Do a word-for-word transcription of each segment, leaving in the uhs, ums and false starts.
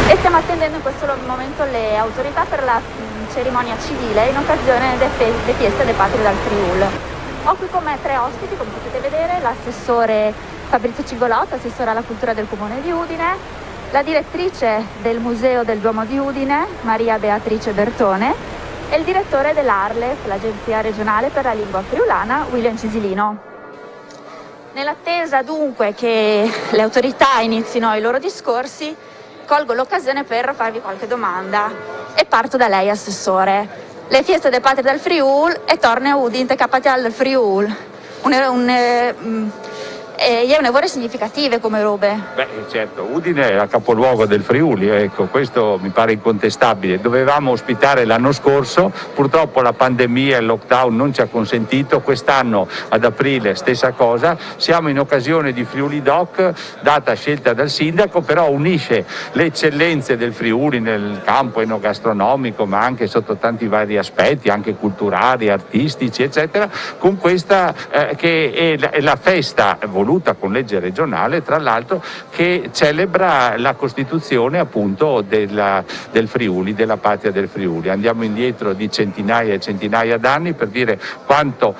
E stiamo attendendo in questo momento le autorità per la mm, cerimonia civile in occasione delle fe- de fieste de patrie dal Friul. Ho qui con me tre ospiti, come potete vedere, l'assessore Fabrizio Cigolotta, assessore alla cultura del comune di Udine, la direttrice del Museo del Duomo di Udine, Maria Beatrice Bertone, e il direttore dell'ARLEF, l'Agenzia regionale per la lingua friulana, William Cisilino. Nell'attesa dunque che le autorità inizino i loro discorsi, colgo l'occasione per farvi qualche domanda e parto da lei, assessore. Le fieste de patrie dal Friul e torne a Udin te capitale dal Friul. Un, un, eh, mm, eh, e je une vore significative come robe. Beh, certo, Udine è la capoluogo del Friuli, ecco, questo mi pare incontestabile. Dovevamo ospitare l'anno scorso, purtroppo la pandemia e il lockdown non ci ha consentito, quest'anno ad aprile stessa cosa. Siamo in occasione di Friuli Doc, data scelta dal sindaco, però unisce le eccellenze del Friuli nel campo enogastronomico, ma anche sotto tanti vari aspetti, anche culturali, artistici, eccetera, con questa eh, che è la, è la festa voluta con legge regionale, tra l'altro, che celebra la costituzione appunto della, del Friuli, della patria del Friuli. Andiamo indietro di centinaia e centinaia d'anni per dire quanto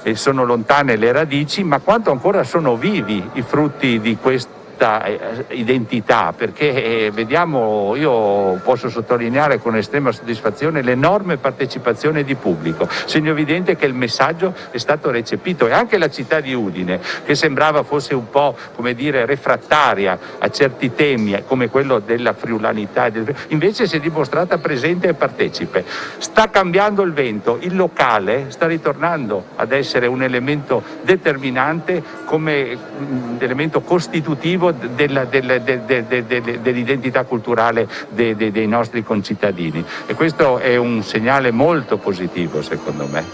eh, sono lontane le radici, ma quanto ancora sono vivi i frutti di questa eh, identità, perché eh, vediamo, io posso sottolineare con estrema soddisfazione l'enorme partecipazione di pubblico, segno evidente che il messaggio è stato recepito, e anche la città di Udine, che sembrava fosse un po', come dire, refrattaria a certi temi come quello della friulanità, invece si è dimostrata presente e partecipe. Sta cambiando il vento, il locale sta ritornando ad essere un elemento determinante come elemento costitutivo della, della, dell'identità culturale dei, dei, dei nostri concittadini, e questo è un segnale molto positivo, secondo me.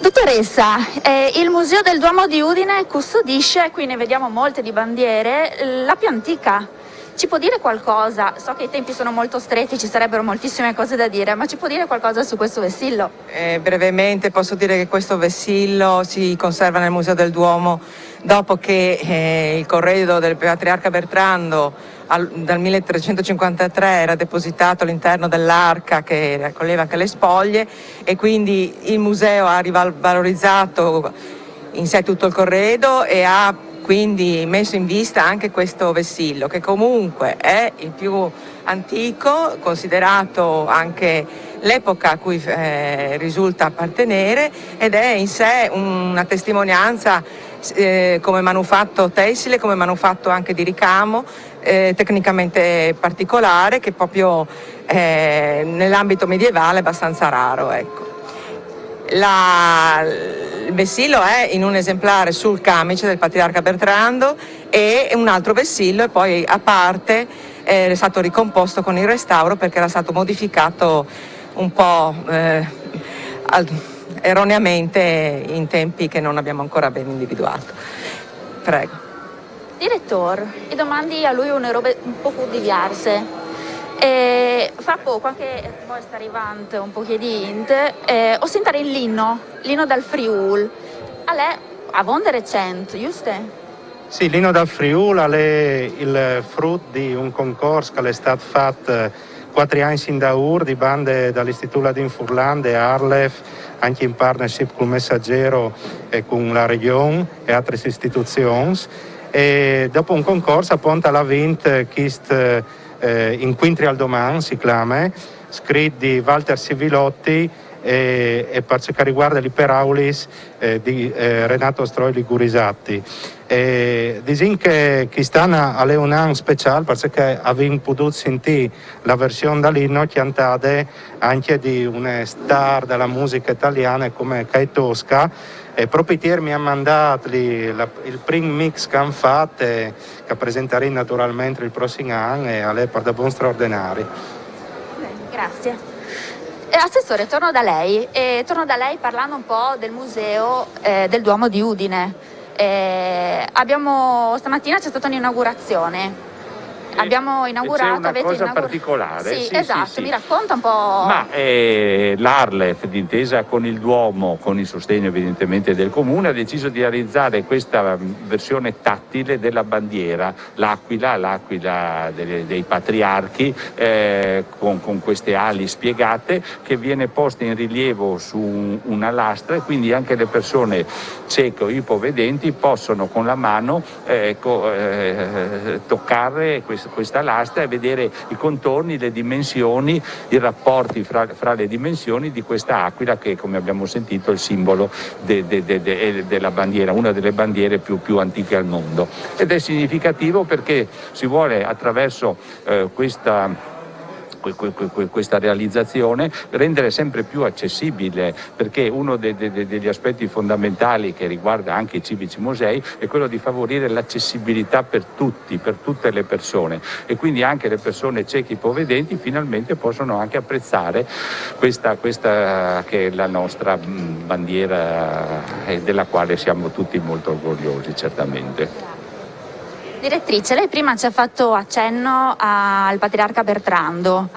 Dottoressa, eh, il Museo del Duomo di Udine custodisce, qui ne vediamo molte di bandiere, la più antica. Ci può dire qualcosa? So che i tempi sono molto stretti, ci sarebbero moltissime cose da dire, ma ci può dire qualcosa su questo vessillo? Eh, brevemente posso dire che questo vessillo si conserva nel Museo del Duomo dopo che eh, il corredo del patriarca Bertrando al, dal milletrecentocinquantatré era depositato all'interno dell'arca che raccoglieva anche le spoglie, e quindi il museo ha rivalorizzato in sé tutto il corredo e ha quindi messo in vista anche questo vessillo, che comunque è il più antico, considerato anche l'epoca a cui eh, risulta appartenere, ed è in sé una testimonianza eh, come manufatto tessile, come manufatto anche di ricamo, eh, tecnicamente particolare, che proprio eh, nell'ambito medievale è abbastanza raro. Ecco. La, il vessillo è in un esemplare sul camice del patriarca Bertrando e un altro vessillo è poi a parte eh, è stato ricomposto con il restauro perché era stato modificato un po' eh, al, erroneamente in tempi che non abbiamo ancora ben individuato. Prego. Direttor, i domandi a lui une robe un poc diverse. E fa poc, anche voi sta arrivant un poc di int, eh, o sentare l'inno, l'inno dal Friul. Al è avonde recent, juste? Sì, l'inno dal Friul al è il frut di un concors che al è stat fat quatri agns indaur di bande dal Istitut Ladin Furlan, de ARLeF, anche in partnership cul Messaggero e cun la Region e altris istituzions. E dopo un concors apont al à vint chist eh, Incuintri al doman si clame, scrit di Walter Sivilotti e, e par ce che riguarda li peraulis eh, di eh, Renato Stroi Ligurisatti. E disin che quist'an al è un an special parcè che avim pudut sintì la version dal inno cjantade anche di une star della musica italiana come Cae Tosca, e propit ier mi han mandât li, la, il prim mix che han fat e che presentarìn naturalment il prossim an e al è pardabon straordenari. Grazie. Eh, assessore, torno da lei e torno da lei parlando un po' del museo eh, del Duomo di Udine. Eh, abbiamo, stamattina c'è stata un'inaugurazione. Abbiamo inaugurato, c'è una cosa inaugura- particolare. Sì, sì, esatto, sì, sì. Mi racconta un po'. Ma eh, l'ARLeF, d'intesa con il Duomo, con il sostegno evidentemente del Comune, ha deciso di realizzare questa versione tattile della bandiera, l'aquila, l'aquila dei, dei patriarchi, eh, con, con queste ali spiegate, che viene posta in rilievo su un, una lastra, e quindi anche le persone cieche o ipovedenti possono con la mano eh, ecco, eh, toccare questa lastra e vedere i contorni, le dimensioni, i rapporti fra, fra le dimensioni di questa aquila che, come abbiamo sentito, è il simbolo de, de, de, della bandiera, una delle bandiere più, più antiche al mondo. Ed è significativo perché si vuole, attraverso eh, questa questa realizzazione, rendere sempre più accessibile, perché uno dei, dei, degli aspetti fondamentali che riguarda anche i civici musei è quello di favorire l'accessibilità per tutti, per tutte le persone, e quindi anche le persone cieche e ipovedenti finalmente possono anche apprezzare questa, questa che è la nostra bandiera e della quale siamo tutti molto orgogliosi, certamente. Direttrice, lei prima ci ha fatto accenno al patriarca Bertrando.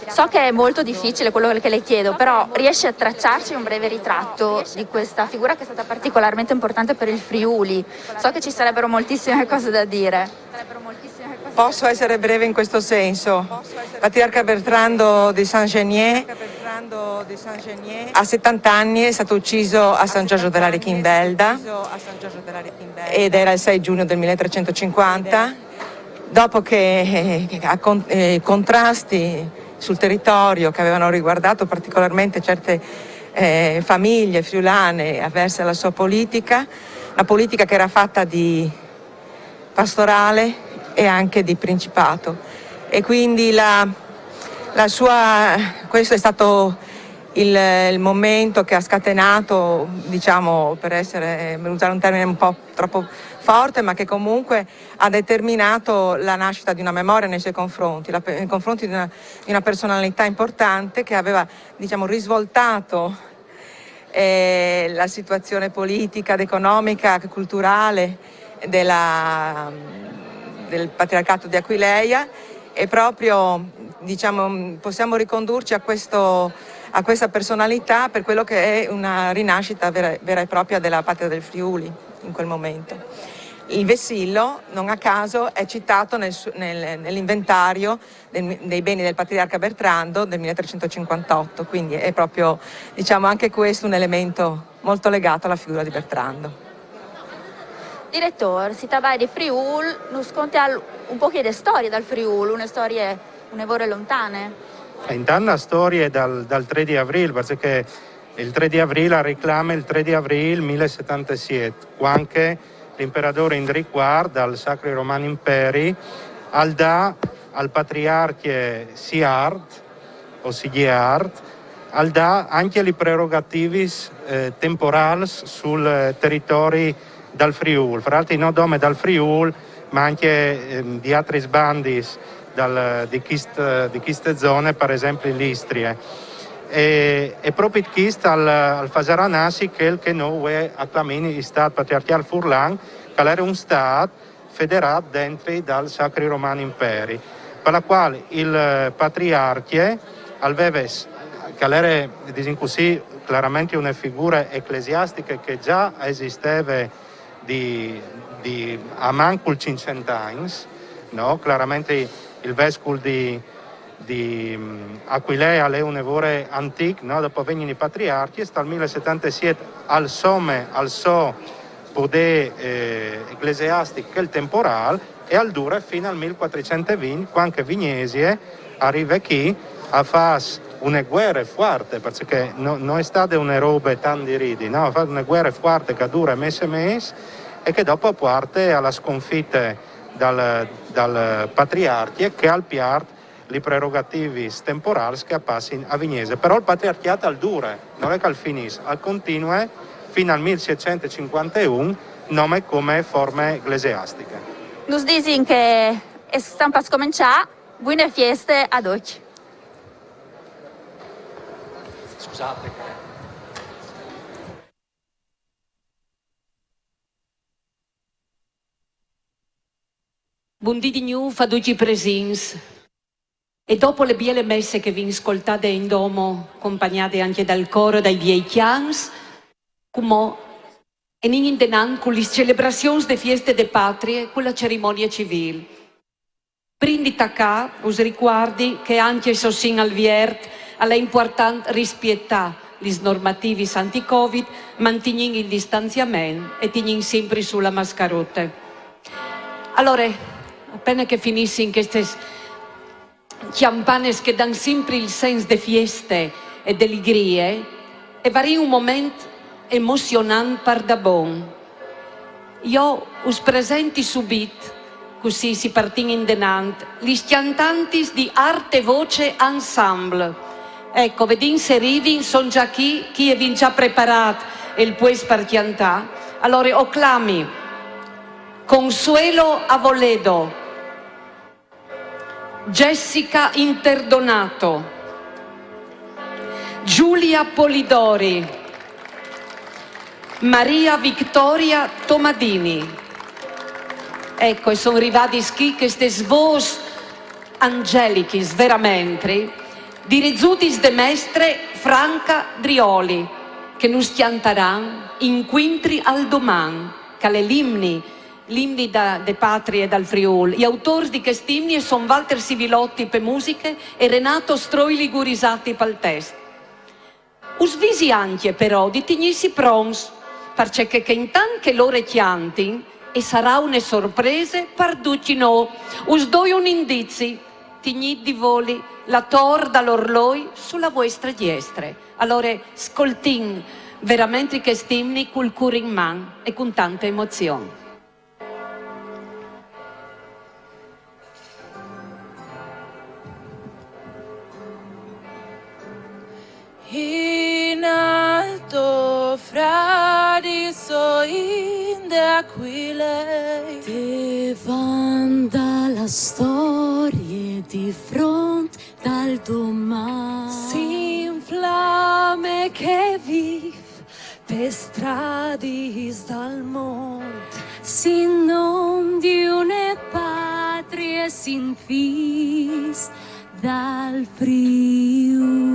So che è molto difficile quello che le chiedo, però riesce a tracciarci un breve ritratto di questa figura che è stata particolarmente importante per il Friuli. So che ci sarebbero moltissime cose da dire. Posso essere breve in questo senso. Patriarca Bertrando di Saint-Genier a settanta anni è stato ucciso a San Giorgio della Richinvelda ed era il sei giugno del milletrecentocinquanta, dopo che eh, eh, contrasti sul territorio che avevano riguardato particolarmente certe eh, famiglie friulane avverse alla sua politica, una politica che era fatta di pastorale e anche di principato. E quindi la, la sua, questo è stato il, il, momento che ha scatenato, diciamo, per essere, per usare un termine un po' troppo forte, ma che comunque ha determinato la nascita di una memoria nei suoi confronti, la, nei confronti di una, di una personalità importante che aveva, diciamo, risvoltato eh, la situazione politica, economica, culturale della, del patriarcato di Aquileia e proprio diciamo, possiamo ricondurci a, questo, a questa personalità per quello che è una rinascita vera, vera e propria della patria del Friuli in quel momento. Il vessillo, non a caso, è citato nel, nel, nell'inventario dei beni del patriarca Bertrando del milletrececentocinquantotto, quindi è proprio diciamo, anche questo un elemento molto legato alla figura di Bertrando. Diretor, si tabai de Friul, nus conte un pochi de storie dal Friul, une storie une vore lontane. E intant la storie dal, dal trê di avrîl, parcè che il trê di avrîl al reclame il trê di avrîl millesetantasit, cuant che l'imperadôr Indric cuart dal Sacri Roman Imperi al dà al patriarcje Siart, o Sigiart, al dà ancje li prerogativis eh, temporâls sul eh, teritori dal Friûl, fra altri no dome dal Friûl, ma ancje eh, di altris bandis dal, di, chist, di chiste zone, par esempli l'Istrie. E, e propit chist al, al fasarà nassi chel che nô clamìn stât patriarcjâl furlan, che al jere un stât federât dentri dal Sacri Roman Imperi, par la cuâl il patriarcje al veve, che al jere, disìn cussì, claramentri une figure eclesiastiche che za esisteve di, di a mancul cinccent agns, no? Claramentri il vescul di, di Aquilee al è une vore antîc, no? Dopo a vegnin i patriarcjis, dal millesetantasit al some al so podê eh, eclesiastic chel temporâl e al dure fin al millecuatricent e vint, cuant che Vignesie al rive chi a fâ une guere fuarte, parcè che no, no je stade une robe tant di ridi, no? Al fâs une guere fuarte che al dure mês e mês e che dopo al puarte a la sconfite dal, dal patriarcje che al piart li prerogativis temporâls che a passin a Vignesie. Però il patriarcjât al dure, nol è che al finìs, al continue fin al millesetantacincuanteun, nome come forme eclesiastiche. Nus disin che a stan par scomençâ, buine fieste a ducj. Scusate. Bundì di gnûf a ducj i presins. E dopo le biele messe che vin scoltade in domo, compagnade ancje dal coro dai viei cjants, cumò e nin indenant cu lis celebrazions de fieste de Patrie, cu la cerimonie civîl. Prin di tacâ, us ricuardi che ancje se o sin al viert, al è impuartant rispietâ lis normativis anti-Covid, mantignint il distanziament e tignint simpri sù la mascarote. Alore, a pene che finissin chestis cjampanis che a dan simpri il sens de fieste e de ligrie, e varìn un moment emozionant pardabon. Jo us presenti subit, cussì si partìn indenant, lis cjantantis di Arte Voce Ensemble. Eco, vedìn se a rivin, a son za chi, chi e vin za preparât il puest par cjantâ. Alore o clami Consuelo Avoledo, Jessica Interdonato, Giulia Polidori, Maria Victoria Tomadini. Eco, e son rivadis chi chestis vôs angelichis, veramentri, dirizudis de mestre Franca Drioli, che nus cjantaran Incuintri al doman, che al è l'imni l'imni da, de Patrie e dal Friûl. I autôrs di chest imni a son Walter Sivilotti pe musiche e Renato Stroili Gurisati pal test. Us visi ancje, però, di tignîsi pronts, parcè che, che intant che lôr e cjantin, e sarà une sorprese par ducj nô. Us doi un indizi: tignît di voli la tor dal orloi su la vuestre diestre. Alore, scoltìn veramentri chest imni cul cûr in man e cun tante emozion. In alto fradiso in de Aquilee, te vanda la storie di front dal doman. Sin flame che vîf pe stradis dal mont, sin non di une patrie, sin fîs dal Friûl.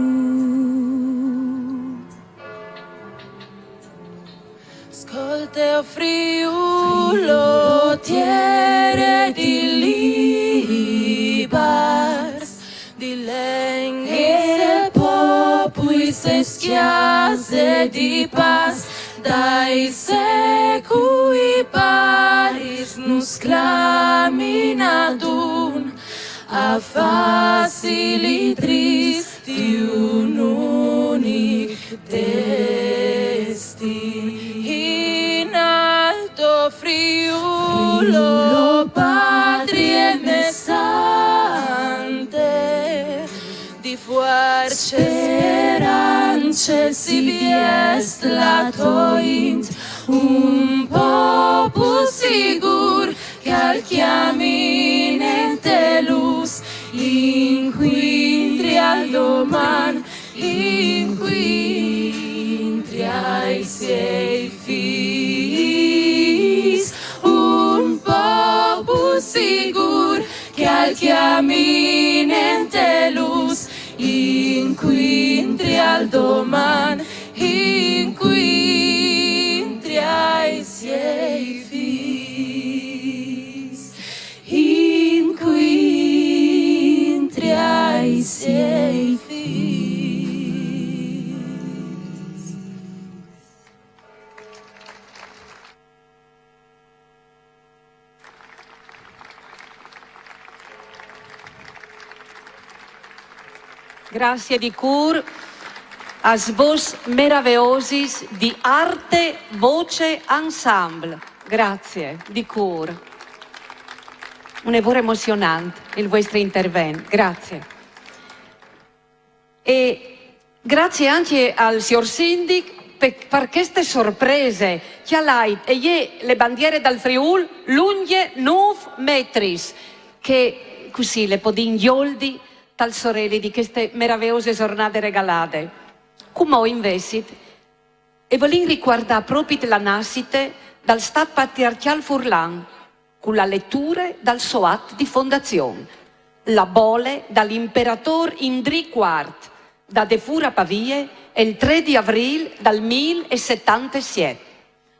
Scolte, o Friûl, o tiere di libars, di lenghis e popuis e scjasis di pâs, dai secui paris nus clamin adun a fâsi li tristi un unic destin. In alto, Friûl, o patrie me sante, di fuarce e sperance si biest la tô int, un popul sigûr che al cjamine inte lûs, incuintri al doman, incuintri ai siei fîs, un popul sigûr che al cjamine inte lûs, incuintri al doman, incuintri ai siei fîs, incuintri ai siei fîs. Grazie di cûr as vôs meraveosis di Arte Voce Ensemble. Grazie di cûr. Une vore emozionant il vuestri intervent. Grazie. E grazie ancje al siôr sindic pe, par cheste sorprese, cjalait, e je le bandiere dal Friûl lungje nûf metris, che cussì le podìn gjoldi tal soreli di cheste meraveose zornade regalade. Cumò invezit e volìn ricuardâ propit la nassite dal Stât patriarcjâl furlan, cu la leture dal so at di fondazion, la bole dal imperatôr Indrì cuart, dade fûr a Pavie il trê di Avrîl dal mil e setantesiet.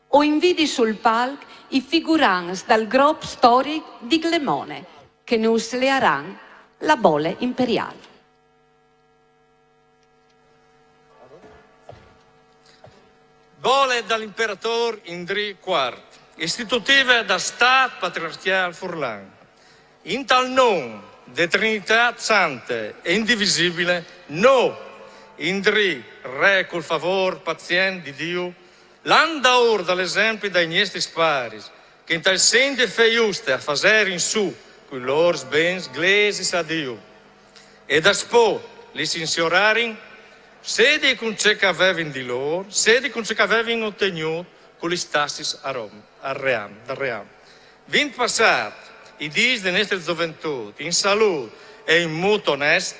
O invidi sul palc i figurants dal grop storic di Glemone, che nus learan la bole imperiâl. Bole dal imperatôr Indrì cuart, istitutive dal stât patriarcjâl furlan. Intal non de Trinitât sante e indivisibile, nô, Indrì, re cul favôr pazient di Diu, lant daûr dal esempli dai niestris paris, che intal segn de fé juste a faserin sù cui lôr bens glesis a Diu. E daspò lis insiorarin, sedi cun ce che a vevin di lôr, sedi cun ce che a vevin otegnût cu lis tassis a Rom, al ream, dal ream. Vint passât i dîs de nestre zoventût, in salût e in mût onest,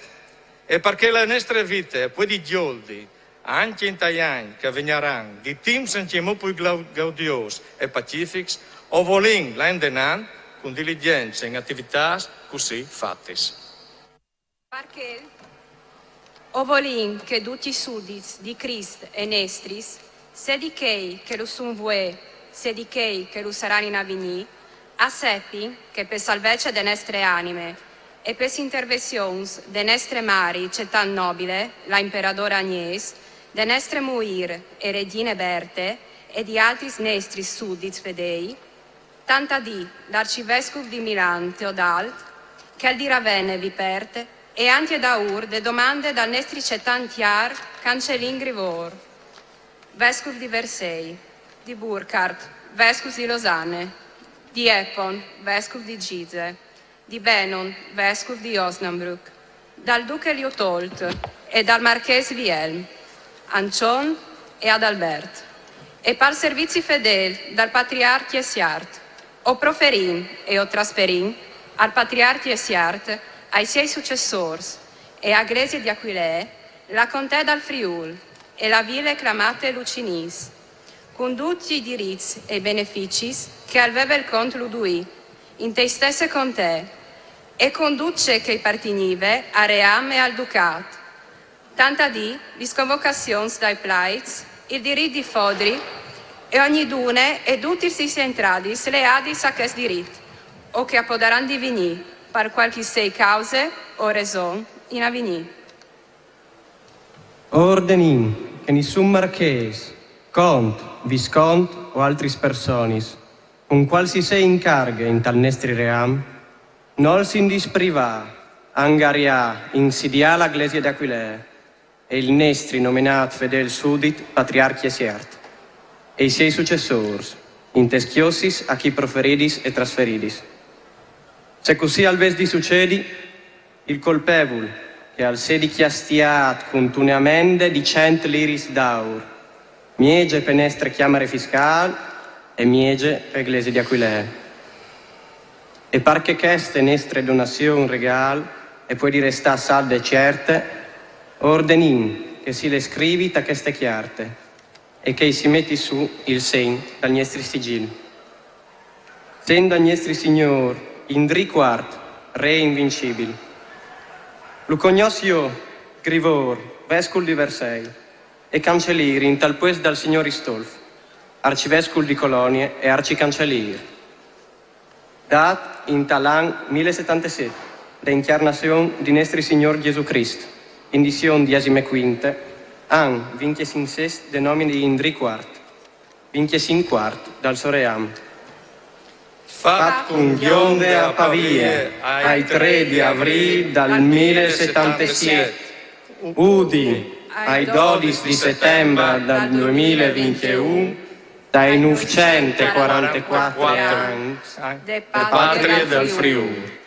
e par che la nestre vite e puedi gjoldi ancje intai agns che a vegnaran di timps ancjemò plui glau-, gaudiôs e pacifics, o volìn lâ indenant cun diligjence in ativitâts cussì fatis. Par chel, o volìn che ducj i sudits di Crist e nestris, sedi chei che lu sun vuê, sedi chei che lu saran in avignî, a sepin che pe salvece de nestre anime e pes intervenzions de nestre mari cetant nobile, la imperadore Agnês, de nestre muîr e regjine Berte e di altris nestris sudits fedêi, tant a dî l'arcivescul di Milan Teodald, chel di Ravene Vipert e ancje daûr de domande dal nestri cetant cjâr Cancelin Grivôr, vescul di Versei, di Burchard, vescul di Losane, di Eppon, vescul di Gizeh, di Benon, vescul di Osnabrück, dal duche Liuthold e dal marchês Wilhelm, Ancon e Adalbert, e pal servizi fedêl dal patriarcje Siart, o proferìn e o trasferìn al patriarcje Siart ai siei sucessôrs e a Glesie di Aquilee la contee dal Friûl e la vile clamate Lucinîs, cun ducj i dirits e i beneficis che al veve il cont Luduì, intei stesse contee, e cun dut ce che i partignive al ream e al ducat, tant a dî lis convocazions dai plaids, il dirit di fodri e ognidune e dutis lis entradis leadis a chest dirit, o che a podaran divignî, par cualchi sei cause o reson, in avignî. O ordenìn che nissun marchês, cont, viscont o altris personis, cun cualsisei incarghe intal nestri ream, nol si indis privâ, angariâ, insidiâ la Glesie di Aquilee e il nestri nomenât fedêl sudit patriarcje Siart e i siei sucessôrs, intes cjossis a chi proferidis e trasferidis. Se cussì al ves di sucedi, il colpevul, che al sedi cjastiât cuntune amende di cent liris d'aur, mieze pe nestre cjamare fiscâl e mieze pe Glesie di Aquilee. E par che cheste nestre donazion regâl e puedi restâ salde e cierte, o ordenìn che si le scrivi ta cheste cjarte e che i si meti sù il segn dal gnestri sigil. Segn dal gnestri signôr Indrì cuart, re invincibil. Lu cognòs jo, Grivôr, vescul di Versei, e cancelîr intal puest dal signôr Istolf, arcivescul di Colonie e arcicancelîr. Dât intal an mil e setantesiet, de incjarnazion di nestri Signôr Gjesù Crist, indizion diesime cuinte, an vincjesincsest de nomine di Indrì cuart, vincjesinc cuart dal so ream. Fat cun gjonde a Pavie ai trê di Avrîl dal mil e setantesiet, Udin ai dodis di Setembar dal duemil e vincjeun, dai nûfcent e cuarantecuatri agns de Patrie dal Friûl.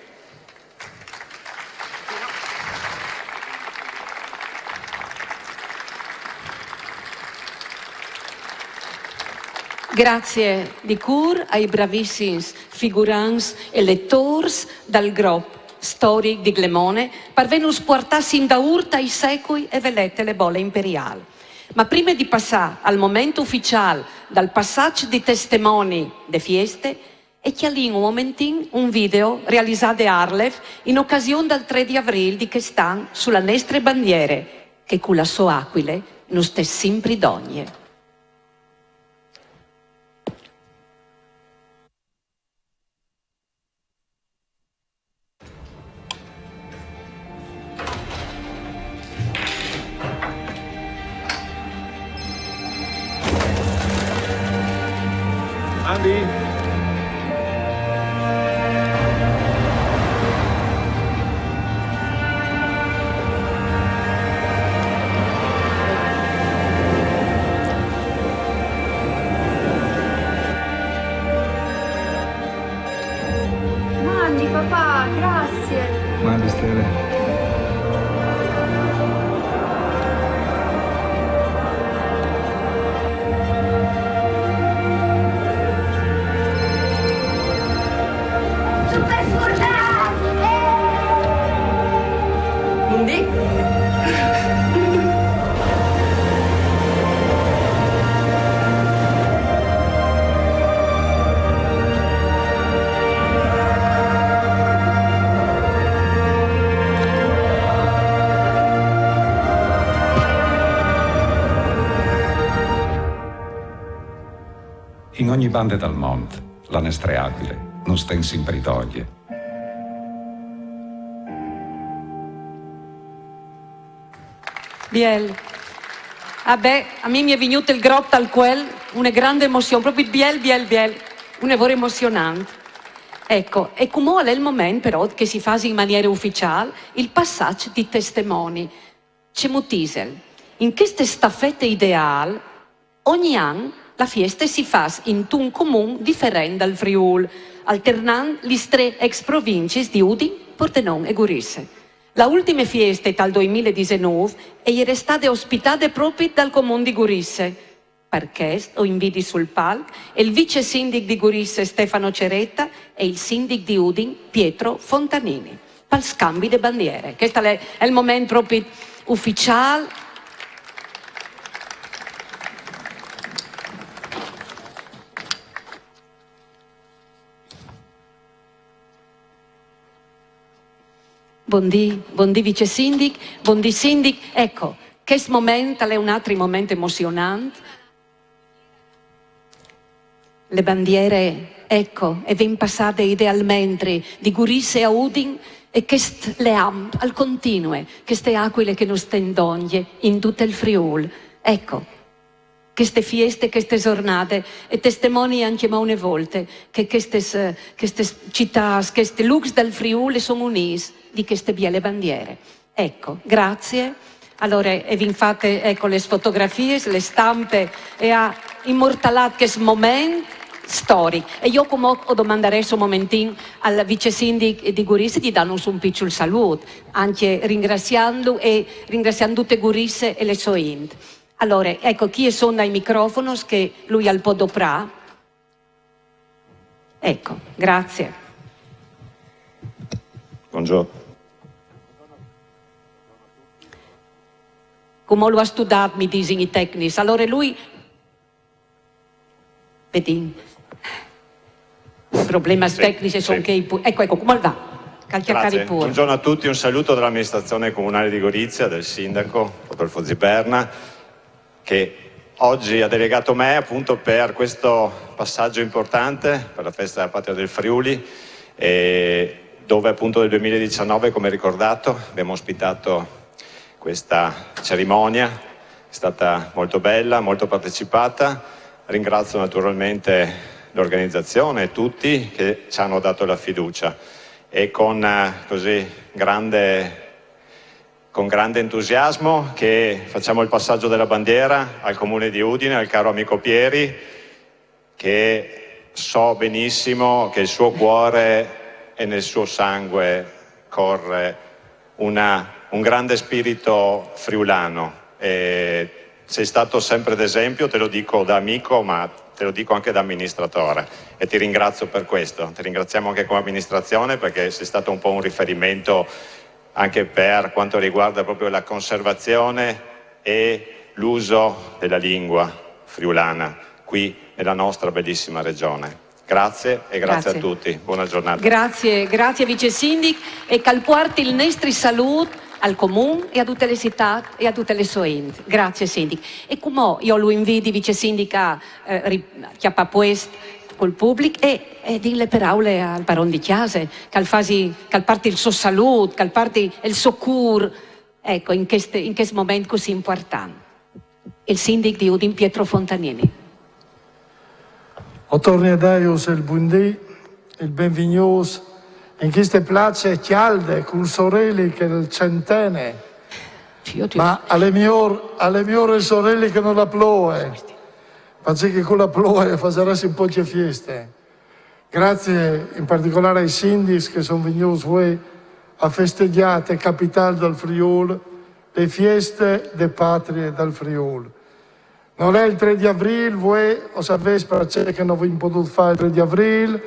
Grazie di cûr ai bravissims figurants e letôrs dal grop storic di Glemone par vênus puartâts indaûr tai secui e velete le bole imperiâl. Ma prime di passâ al moment uficiâl dal passaç di testemoni de fieste, E cjalìn un momentin un video realizât de ARLeF in ocasion dal trê di Avrîl di chest an su la nestre bandiere, che cu la sô acuile nus tes simpri dongje. Andy? Mandi, papà, grazie. Mandi, Stele. Super sfurgati! Bundì? In ogni bande dal mont, la nestre acuile nus ten simpri dongje. Biel. Ah beh, a mi mi è vignût il grop tal cuel, une grande emozion, propit biel, biel, biel, une vore emozionant. Eco, e cumò al è il moment però che si fasi in maniere uficiâl il passaç di testemoni. Cemût isel? In cheste stafete ideâl, ogni an la fieste si fâs intun comun diferent dal Friûl, alternant lis trê ex provincis di Udin, Pordenon e Gurize. La ultime fieste, tal doi mil e disenûf, e jere stade ospitade propit dal comun di Gurize. Par chest o invidi sul palc il vicesindic di Gurize Stefano Ceretta e il sindic di Udin Pietro Fontanini. Pal scambi de bandiere. Chest al è, al è il moment propit uficiâl. Bundì, bundì vicesindic, bundì sindic. Eco, chest moment al è un altri moment emozionant. Le bandiere, eco, e ven passade idealmentri di Gurize a Udin e chest leam al continue, cheste acuile che nus ten dongje in dut il Friûl. Eco, cheste fieste, cheste zornade, e testemonii ancjemò une volte che chestes, eh, chestes citâts, chescj lûcs dal Friûl a son unîts di cheste biele bandiere. Eco, grazie. Alore, e vin fate, eco, lis fotografiis, le stampe, e à imortalât chest moment storic. E jo cumò o domandarès un momentin al vicesindic di Gurize di dânus un piçul salût, ancje ringraziantlu e ringraziant dute Gurize e le sô int. Alore, eco, chi a son dai microfonos che lui al pues doprâ. Eco, grazie. Buongiorno. Cumò lu à studât, mi disin i tecnics. Alore lui, vedìn. Problemis tecnics a son chei pûr. Eco, eco, cumò al va? Che al cjacari pûr. Buongiorno a tutti, un saluto dall'amministrazione comunale di Gorizia, dal sindaco Rodolfo Ziberna, che oggi ha delegato me appunto per questo passaggio importante per la festa della patria del Friuli, e dove appunto nel duemiladiciannove, come ricordato, abbiamo ospitato questa cerimonia. È stata molto bella, molto partecipata. Ringrazio naturalmente l'organizzazione e tutti che ci hanno dato la fiducia, e con, eh, così grande con grande entusiasmo che facciamo il passaggio della bandiera al comune di Udine, al caro amico Pieri, che so benissimo che il suo cuore e nel suo sangue corre una, un grande spirito friulano. E sei stato sempre d'esempio, te lo dico da amico, ma te lo dico anche da amministratore, e ti ringrazio per questo. Ti ringraziamo anche come amministrazione, perché sei stato un po' un riferimento anche per quanto riguarda proprio la conservazione e l'uso della lingua friulana qui nella nostra bellissima regione. Grazie e grazie, grazie a tutti. Buona giornata. Grazie, grazie vice sindic, e che al puarti il nestri salut al comun e a tutte le città e a tutte le sue int. Grazie sindic. E come io lo invidi vice sindic a eh, chiappare puest col public e, e dire le parole al paron di chiase, che al fasi, che al parti il suo salut, che al parti il suo cur. Ecco, in, queste, in questo momento così importante. Il sindic di Udin Pietro Fontanini. O torni a daius il bundì, il benvignus in queste place calde, col soreli che il centene. Ma alle miglior, alle miglior il soreli che non la ploe, perché con la ploe faserà un po' di fieste. Grazie in particolare ai sindics che sono venuti voi a festeggiare Capital del Friul, le fieste de patrie del Friul. Non è il tre di aprile, voi lo sapete perché che non vi potete fare il tre di aprile,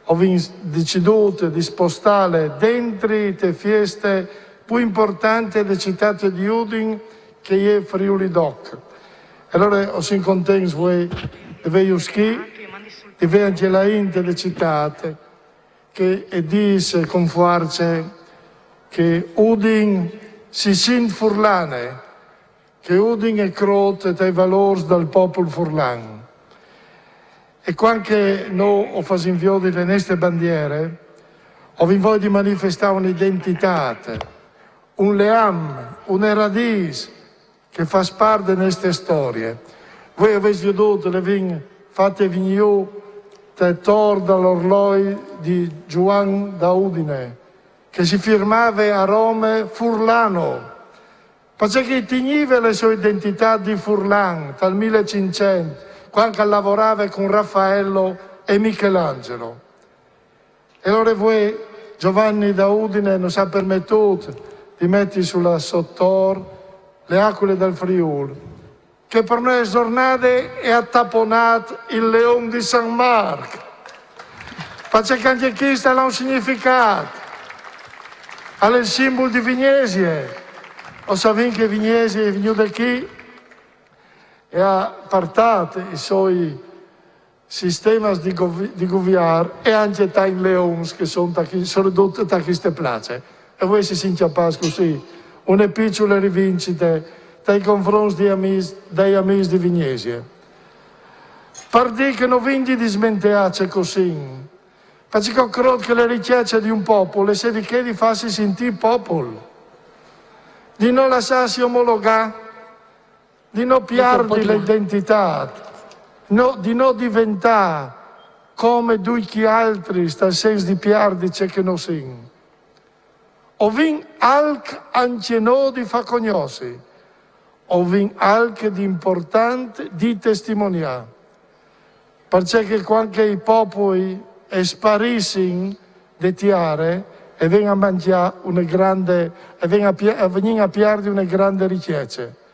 ho deciso di spostare dentro le fieste più importanti delle città di Udin, che è Friuli Doc. E allora ho sin contenti voi di vedere qui, di vedere anche la gente delle città, che e dice con forza che Udin si sint furlane, che Udin è crot dai valori del popolo furlan. E quando noi o facciamo viodi le nostre bandiere, o vi voglio di manifestare un'identità, un leam, una radice che fa parte delle nostre storie. Voi avete visto le vin fatte venire da tor dall'orloi di Giovanni da Udine, che si firmava a Roma furlano, perché che teniva la sua identità di furlan dal millecinquecento, quando lavorava con Raffaello e Michelangelo. E allora voi, Giovanni da Udine, non si è permettuto di mettere sulla sottor le aquile del Friul, che per noi giornate è attapponato il leone di San Marco. Perché anche questo ha un significato. È il simbolo di Vignesie. O sapete che Vignesie è venuto qui e ha portato i suoi sistemi di, govi, di goviar e anche dai leoni che sono, soprattutto da queste place. E voi si sente a pace così, una piccola rivincita dai confronti di amici, dai amici di Vignesie. Per dire che non vi dismenteate così, perché io credo che la ricchezza di un popolo è di che di farsi sentire popolo, di non lasciarsi omologare, di non perdere l'identità, no, di non diventare come tutti gli altri, sta senso di perdere ciò che non siamo. O vin alc anche noi di far conoscere, o vin alc di importante di testimoniare. Perché che quando i popoli spariscono di terra e vengono a mangiare una grande, e vengono a, vengono a perdere una grande ricchezza.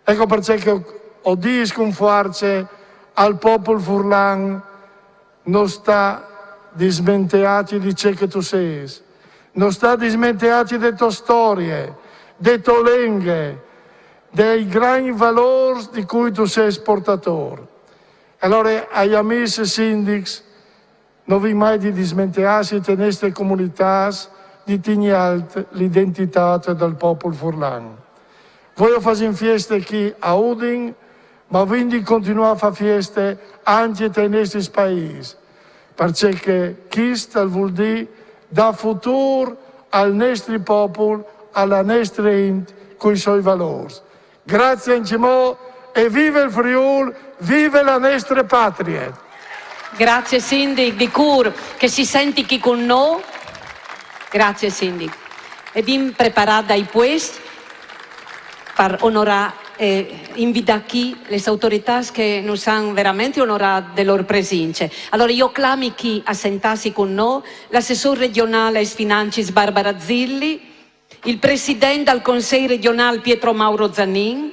Ecco perché che ho di sconforce al popolo furlan, non sta dismenteati di ciò che tu sei, non sta dismenteati delle tue storie, delle tue lingue, dei grandi valori di cui tu sei portatore. Allora, ai amici sindics, non vi mai di dismentearsi di queste comunità, di tenere alta l'identità del popolo furlan. Voi fate feste qui a Udin, ma quindi continuate a fare feste anche nei nostri paesi, perché che questo vuol dire dare futuro al nostro popolo, alla nostra int, con i suoi valori. Grazie ancimò e vive il Friul, vive la nostra patria! Grazie sindic di cur che si senti qui con noi. Grazie sindic. E vin preparat dai puest per onorare e invitare qui le autorità che nos han veramente onorat de lor presince. Allora io clami qui a sentarsi con noi l'assessor regionale ai financis Barbara Zilli, il president del Consell regional Pietro Mauro Zanin,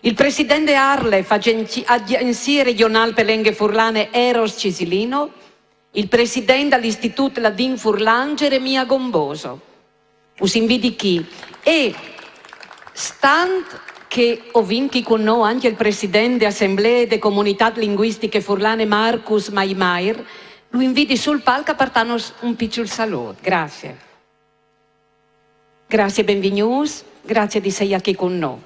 il president de ARLeF, Agenzie regional per lenghe furlane Eros Cisilino, il president dell'Istitut Ladin Furlan Geremia Gomboso. Us invidi chi. E stant che o vin chi cun nô ancje il president de Assemblee de Comunitât Linguistiche Furlane Marcus Maimair, lu invidi sul palc a puartânus un piçul salût. Graciis. Graciis, benvignûts, graciis di sei achì cun nô.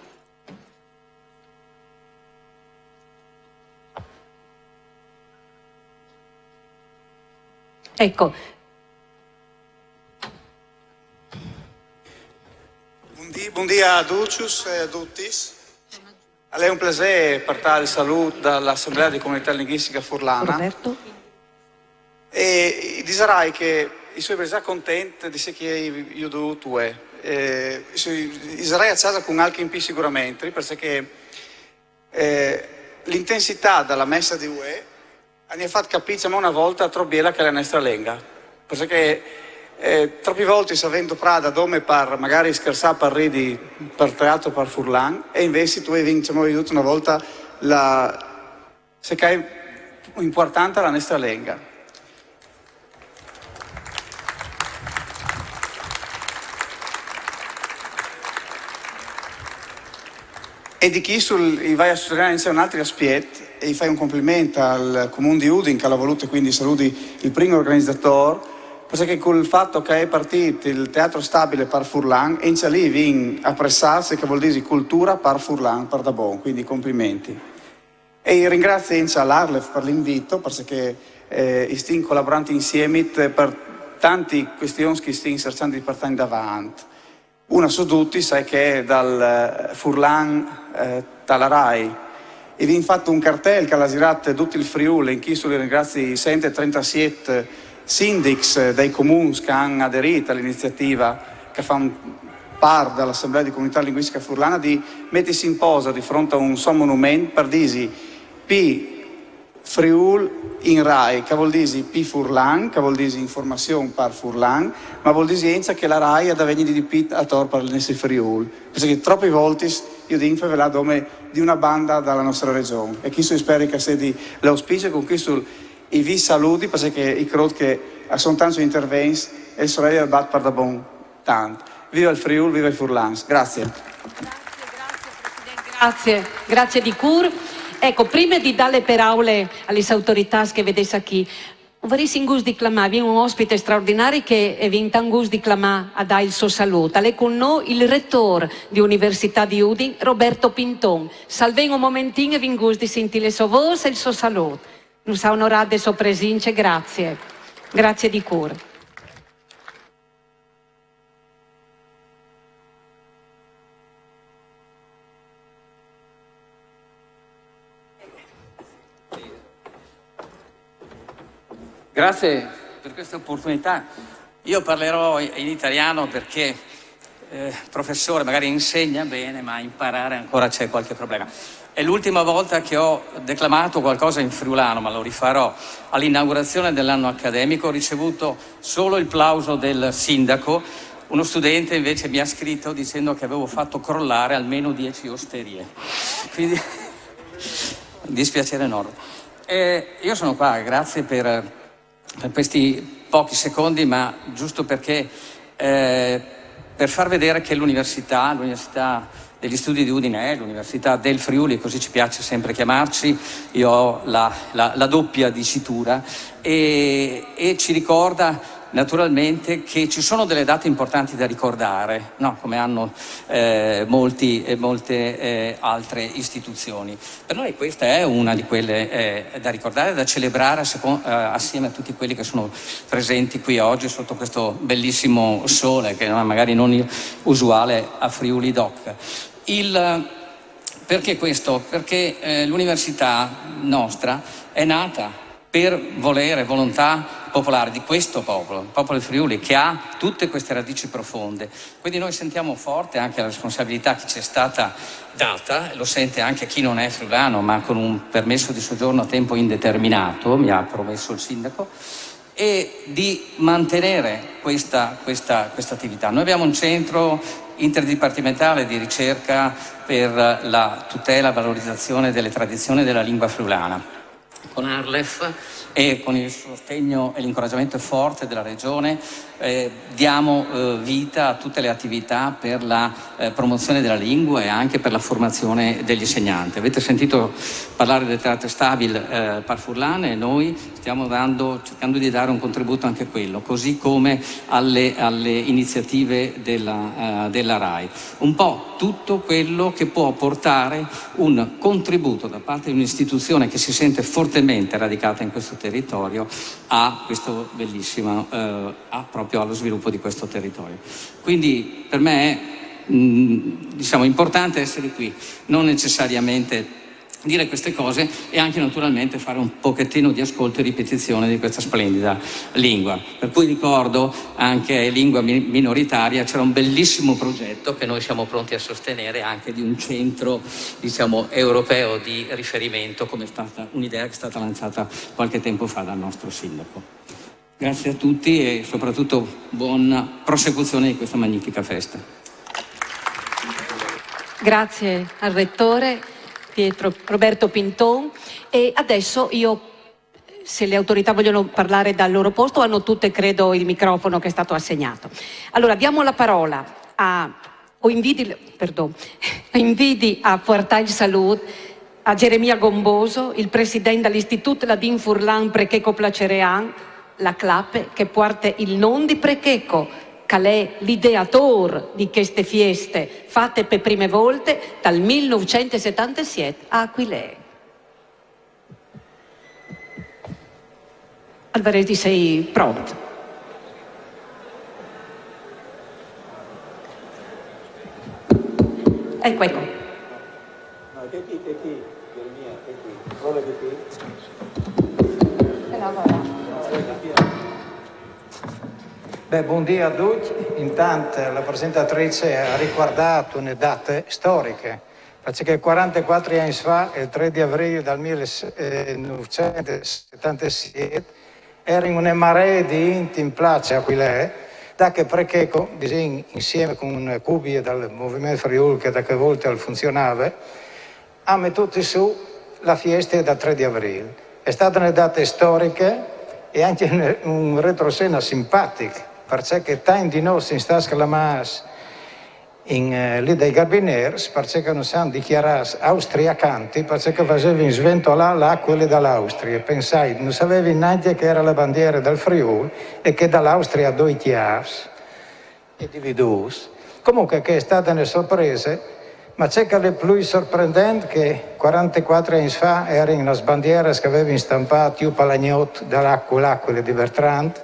Eco. Bundì, bundì a ducjus e a dutis. Al è un plasê puartâ il salût da la Assemblea di Comunitât Linguistica Furlana. Roberto? E i disarai che i soi za content di ce che i ai viodût vuê. Eh, i soi, i sarai a cjasa cun alc in plui siguramentri, parcè che, eh, la intensitât da la messa di vuê a ni à fat capî, disìn, une volte trop biela che e je la nestre lenga. Parcè che, eh, tropis voltis o vin doprât dome par, magari, scherçâ, par ridi, par teatri, par furlan, e invezit o vin, disìn, viodût une volte la, ce che e je impuartant, la nestre lenga. E di chest i vai a sottolineâ ancje un altri aspiet, e i fai un compliment al Comun di Udin, che al à volût, e cuindi i saludi il prin organizadôr, parcè che cul fat che al è partît il teatri stabile par furlan, e ancje li i vin apreçât ce che al vûl dî culture par furlan, pardabon, cuindi compliments. E i ringrazi ancje la ARLeF par l'invit, parcè che, eh, i stin colaborant insiemi par tantis cuestions che i stin cerçant di puartâ indevant. Une su dutis e je chê dal, eh, furlan, eh, ta la RAI. I vin fat un cartel che al à zirât dut il Friûl, e in chest i ringrazi i cent e trentesiet sindics dai comuns che a àn aderît a la iniziative che a fan part da la Assemblea di Comunitât Linguistiche Furlane, di metisi in pose di front a un so monument par dî: pi Friûl in RAI, che al vûl dî pi furlan, che al vûl dî informazion par furlan, ma al vûl dî ancje che la RAI e à di vignî di pît ator pal nestri Friûl, parcè che tropis voltis i viodìn fevelâ dome di une bande da la nestre regjon. E chest i speri che al sedi l'auspizi, cun chest i vi saludi, parcè che i crôt che a son tancj intervents e il solei al bat pardabon tant. Viva il Friûl, viva i furlans. Graciis. Graciis, graciis di cûr. Eco, prime di dâ la peraule a lis autoritâts che o vedês achì, o varessin gust di clamâ, o vin un ospit straordenari che o vin tant gust di clamâ a dâ il so salût. Al è cun nô il retôr di Universitât di Udin, Roberto Pinton. Salvìn un momentin e o vin gust di sintî la sô vôs e il so salût. Nus à onorât de sô presince, graciis. Graciis di cûr. Grazie per questa opportunità. Io parlerò in italiano perché, eh, professore, magari insegna bene, ma a imparare ancora c'è qualche problema. È l'ultima volta che ho declamato qualcosa in friulano, ma lo rifarò. All'inaugurazione dell'anno accademico ho ricevuto solo il plauso del sindaco, uno studente invece mi ha scritto dicendo che avevo fatto crollare almeno dieci osterie. Quindi un dispiacere enorme. Eh, io sono qua, grazie per, per questi pochi secondi, ma giusto perché, eh, per far vedere che l'università, l'università degli studi di Udine è l'università del Friuli, così ci piace sempre chiamarci, io ho la, la, la doppia dicitura, e, e ci ricorda naturalmente che ci sono delle date importanti da ricordare, no? Come hanno, eh, molti e molte, eh, altre istituzioni. Per noi questa è una di quelle, eh, da ricordare, da celebrare a secon-, eh, assieme a tutti quelli che sono presenti qui oggi sotto questo bellissimo sole, che magari non è usuale a Friuli Doc. Il, perché questo? Perché, eh, l'università nostra è nata per volere, volontà popolare di questo popolo, il popolo del Friuli, che ha tutte queste radici profonde. Quindi noi sentiamo forte anche la responsabilità che ci è stata data, lo sente anche chi non è friulano, ma con un permesso di soggiorno a tempo indeterminato, mi ha promesso il sindaco, e di mantenere questa, questa, questa attività. Noi abbiamo un centro interdipartimentale di ricerca per la tutela e valorizzazione delle tradizioni della lingua friulana, con ARLeF e con il sostegno e l'incoraggiamento forte della Regione. Eh, diamo eh, vita a tutte le attività per la eh, promozione della lingua e anche per la formazione degli insegnanti. Avete sentito parlare del teatro Stabil eh, Parfurlan e noi stiamo dando, cercando di dare un contributo anche a quello, così come alle, alle iniziative della, eh, della RAI. Un po' tutto quello che può portare un contributo da parte di un'istituzione che si sente fortemente radicata in questo territorio a questo bellissimo, eh, a, proprio allo sviluppo di questo territorio. Quindi per me è mm, diciamo, importante essere qui, non necessariamente dire queste cose e anche naturalmente fare un pochettino di ascolto e ripetizione di questa splendida lingua. Per cui ricordo anche lingua minoritaria, c'era un bellissimo progetto che noi siamo pronti a sostenere anche di un centro, diciamo, europeo di riferimento, come è stata un'idea che è stata lanciata qualche tempo fa dal nostro sindaco. Grazie a tutti e soprattutto buona prosecuzione di questa magnifica festa. Grazie al rettore Pietro Roberto Pinton e adesso io, se le autorità vogliono parlare dal loro posto, hanno tutte, credo, il microfono che è stato assegnato. Allora diamo la parola a, o inviti, perdon, inviti a Puartagn Salud a Geremia Gomboso, il president dal Institut Ladin Furlan Precheco Placerean, la clape che puarte il non di Precheco, che l'è l'ideator di cheste fieste fate pe prime volte dal millenovecentosettantesiet a Aquilee. Alvarez di sei pront. Ecco, ecco. Beh, buon dia a tutti. Intanto la presentatrice ha ricordato une date storiche, perché quarantequattro anni fa, il tre di aprile del millenovecentosettantasiete, erano une maree di int in piace Aquilee, da che Precheco, insieme con cubie dal Moviment Friul che da che volte al funzionava, ha mettuto su la fiesta dal tre di aprile. È stata une date storiche e anche un, un retrosena simpatico, perché tanti di noi si sta sclamando in, eh, lì dai carabinieri, perché non si hanno dichiarato austriacanti, perché facevano sventolare l'acqua dall'Austria. Pensai, non sapevi neanche che era la bandiera del Friuli e che dall'Austria a due chiavi e dividuti. Comunque che è stata una sorpresa, ma c'è che è più sorprendente che quarantequattro anni fa erano le bandiere che avevano stampato più Palagnot dall'Acqua, l'Aquila di Bertrand,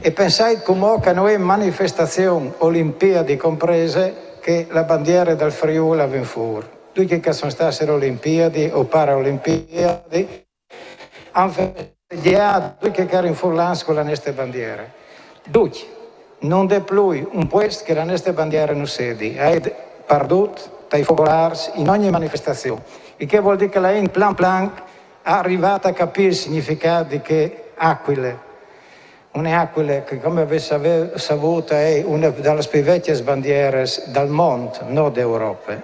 e pensate come che noi manifestazioni, Olimpiadi comprese, che la bandiera del Friuli la vin fuori. Tutti che sono state Olimpiadi o Paraolimpiadi, hanno festeggiato tutti che erano furlani con la nostra bandiera. Tutti, non de più un posto che la nostra bandiera non sedi, è perduto dai focolari in ogni manifestazione. E che vuol dire che la in plan plan è arrivata a capire il significato di che Aquile, une Aquile che, come avete saputo, è una delle più vecchie bandiere del mondo, non d'Europa.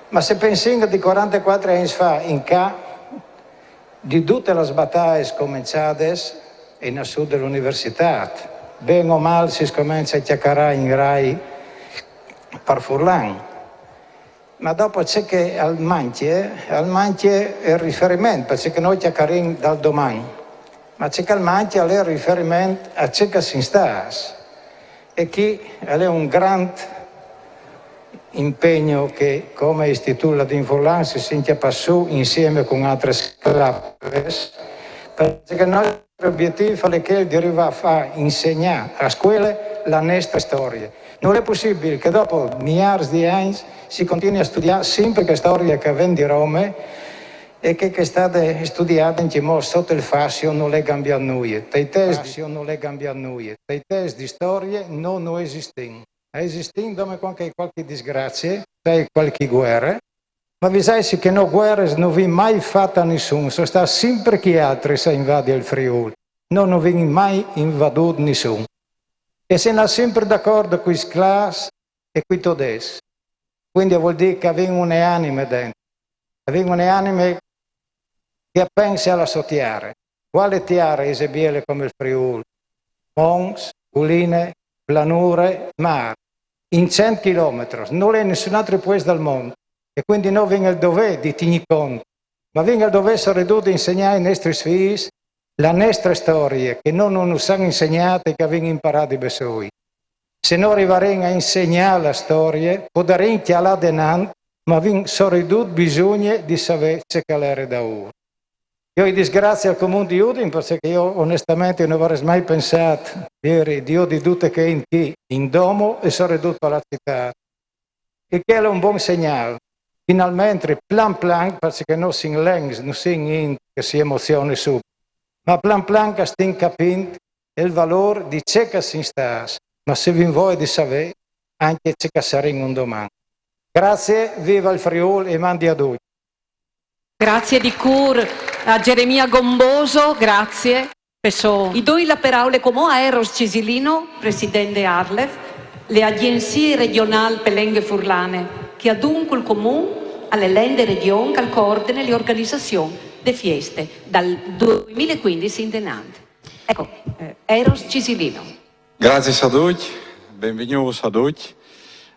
Ma se pensiamo di quarantequattro anni fa in ca, di tutte le battaglie scominciate è nassuta l'università, ben o mal si scomincia a chiacchierare in rai per furlan. Ma dopo c'è che al manche, al manche è il riferimento, perché noi chiacchieriamo dal domani, ma c'è che al manche è il riferimento a ciò che si sta. E qui è un grande impegno che come Istituto Ladin Furlan si sente passare insieme con altre sclape, perché il nostro obiettivo è quello di arrivare a far insegnare a scuole la nostra storia. Non è possibile che dopo miliardi di anni si continui a studiare sempre che storia che viene di Roma e che, che è stata studiata in modo sotto il fascio non è cambiato nulla. Dai testi non è cambiato nulla. Dai testi di storia non, non esistono. Esistono come qualche, qualche disgrazia, qualche guerra, ma vi sai che no guerre non vi mai fatta a nessuno, sono stati sempre chi altri a invadere il Friuli, no non vi mai invaduto nessuno. E se ne sempre d'accordo con i sclas e con i todeschi. Quindi vuol dire che avevano une anime dentro, avevano une anime che pensa alla sua terra. Quale terra è biele come il Friuli? Mons, culine, planure, mâr, in cent chilometris, nol è in nissun altri puest dal mont, e cuindi nô o vin il dovê di tignî cont, ma o vin il dovê soredut di insegnâ ai nestris fîs la nestre storie, che nô no nus àn insegnât e che o vin imparât di bessôi. Se nô o rivarìn a insegnâ la storie, o podarìn cjalâ denant, ma o vin soredut bisugne di savê ce che al jere daûr. Jo i disgrazi al Comun di Udin, parcè che jo onestamentri no varès mai pensât di, di viodi dute chê int chi, in domo e soredut par la citât. E chel al è un bon segnâl. Finalmentri, plan plan, parcè che nô o sin lents, no o sin int che si emozione subit, ma plan plan che o stin capint il valôr di ce che o sin stâts, ma se o vin voie di savê ancje ce che o sarìn un doman. Grazie, viva il Friûl e mandi a ducj. Grazie di cûr a Geremia Gomboso, grazie. Peçò. I doi la peraule cumò a Eros Cisilino, president de ARLeF, le Agjenzie Regjonâl pe Lenghe Furlane, che a dun cul Comun a le lenghe de Regjon che al coordine le organizazion de fieste dal doi mil e cuindis indenant. Eco, eh, Eros Cisilino. Grazie a ducj, benvignûts a ducj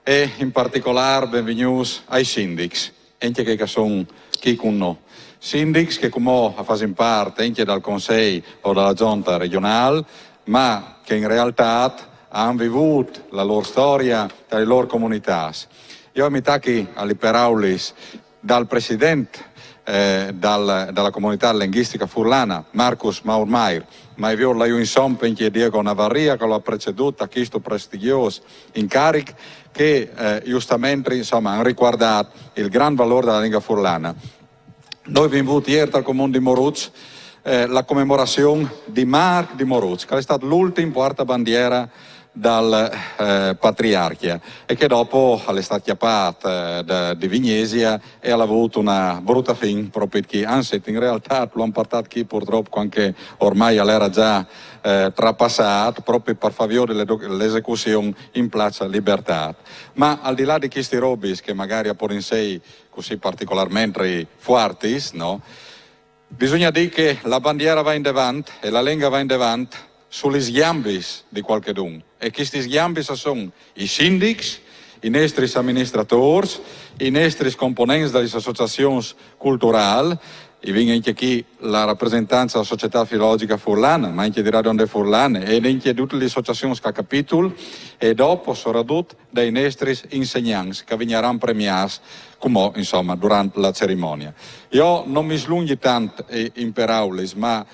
e in particolâr benvignûts ai sindics, encje chei che a son chi cun nô. Sindics che cumò a fasin part encje dal Consei o da la Zonte Regjonâl, ma che in realtât a àn vivût la lôr storie te lôr comunitâts. Jo mi tachi a lis peraulis dal president, eh, dal, da la Comunitât Lenghjistica Furlana, Marcus Maurmair, ma i viôt lajù insom encje Diego Navarria, che lu à precedût ta chest prestigjôs incaric, che, eh, justementri, insome, a àn ricuardât il grant valôr de lenga furlane. Nô o vin vût ier tal Comun di Moruç, eh, la comemorazion di Marc di Moruç, che al è stât l'ultin puartabandiere dal, eh, patriarcje, e che dopo al è stât cjapât, eh, de, de Vignesie e al à vût une brute fin propit chi. Anzit, in realtât lu àn puartât chi purtrop cuant che ormai al jere za, eh, trapassât, propit par fâ viodi le, le esecuzion in Place Libertât. Ma al di là di chestis robis che magari a podin sei cussì particolarmentri fuartis, no? Bisugne dî che la bandiere e va indevant e la lenga e va indevant su lis gjambis di cualchidun. E chestis gjambis a son i sindics, i nestris aministratôrs, i nestris components des associazions culturâls, i vin encje chi la rapresentance de Societât Filologjiche Furlane, ma encje di Radio Onde Furlane, e encje dutis lis associazions che a capitulin, e dopo, soredut, dai nestris insegnants che a vignaran premiâts cumò, insome, durant la cerimonie. Jo no mi slungji tant, eh, in peraulis, ma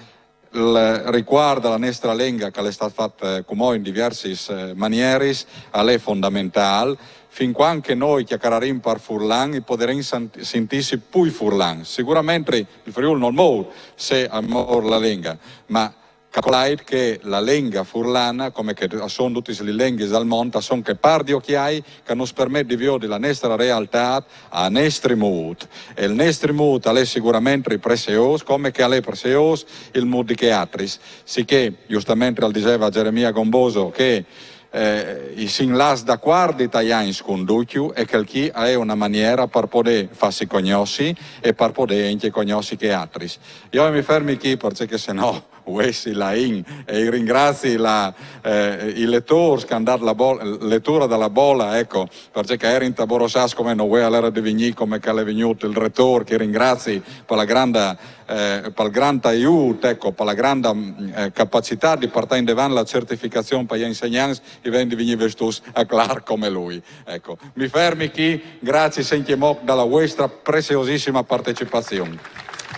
il ricuart de nestre lenghe, che al è stât fat, eh, cumò in diviersis, eh, manieris, al è fondamentâl. Fin cuant che nô o cjacararìn par furlan, o podarìn sintîsi plui furlans. Siguramentri il Friûl nol mour se al mour la lenga, ma calcolait che la lenga furlane, come che a son dutis lis lenghis dal mont, a son chê part di ocjâi che nus permet di viodi la nestre realtât a nestri mût. E il nestri mût al è siguramentri preziôs, come che al è preziôs il mût di chei altris. Sichè, justementri al diseve Geremia Gomboso che, eh, i sin lâts dacuardi tai agns cun ducju, e chel chi al è une maniere par podê fâsi cognossi e par podê encje cognossi chei altris. Jo mi fermi chi, parcè che se no o jessi là in, e i ringrazi la, eh, i letôrs che a àn dât la bol-, leture de la bole, eco, parcè che a jerin taborossâts come no vuei alore di vignî, come che al è vignût il retôr, che i ringrazi par la grande, eh, pal grant aiût, eco, par la grande, mm, eh, capacitât di puartâ indevant la certificazion pai insegnants, i ven di vignî vestûts a clâr come lui. Eco, mi fermi chi, graciis encjemò de vuestre preziosissime partecipazion.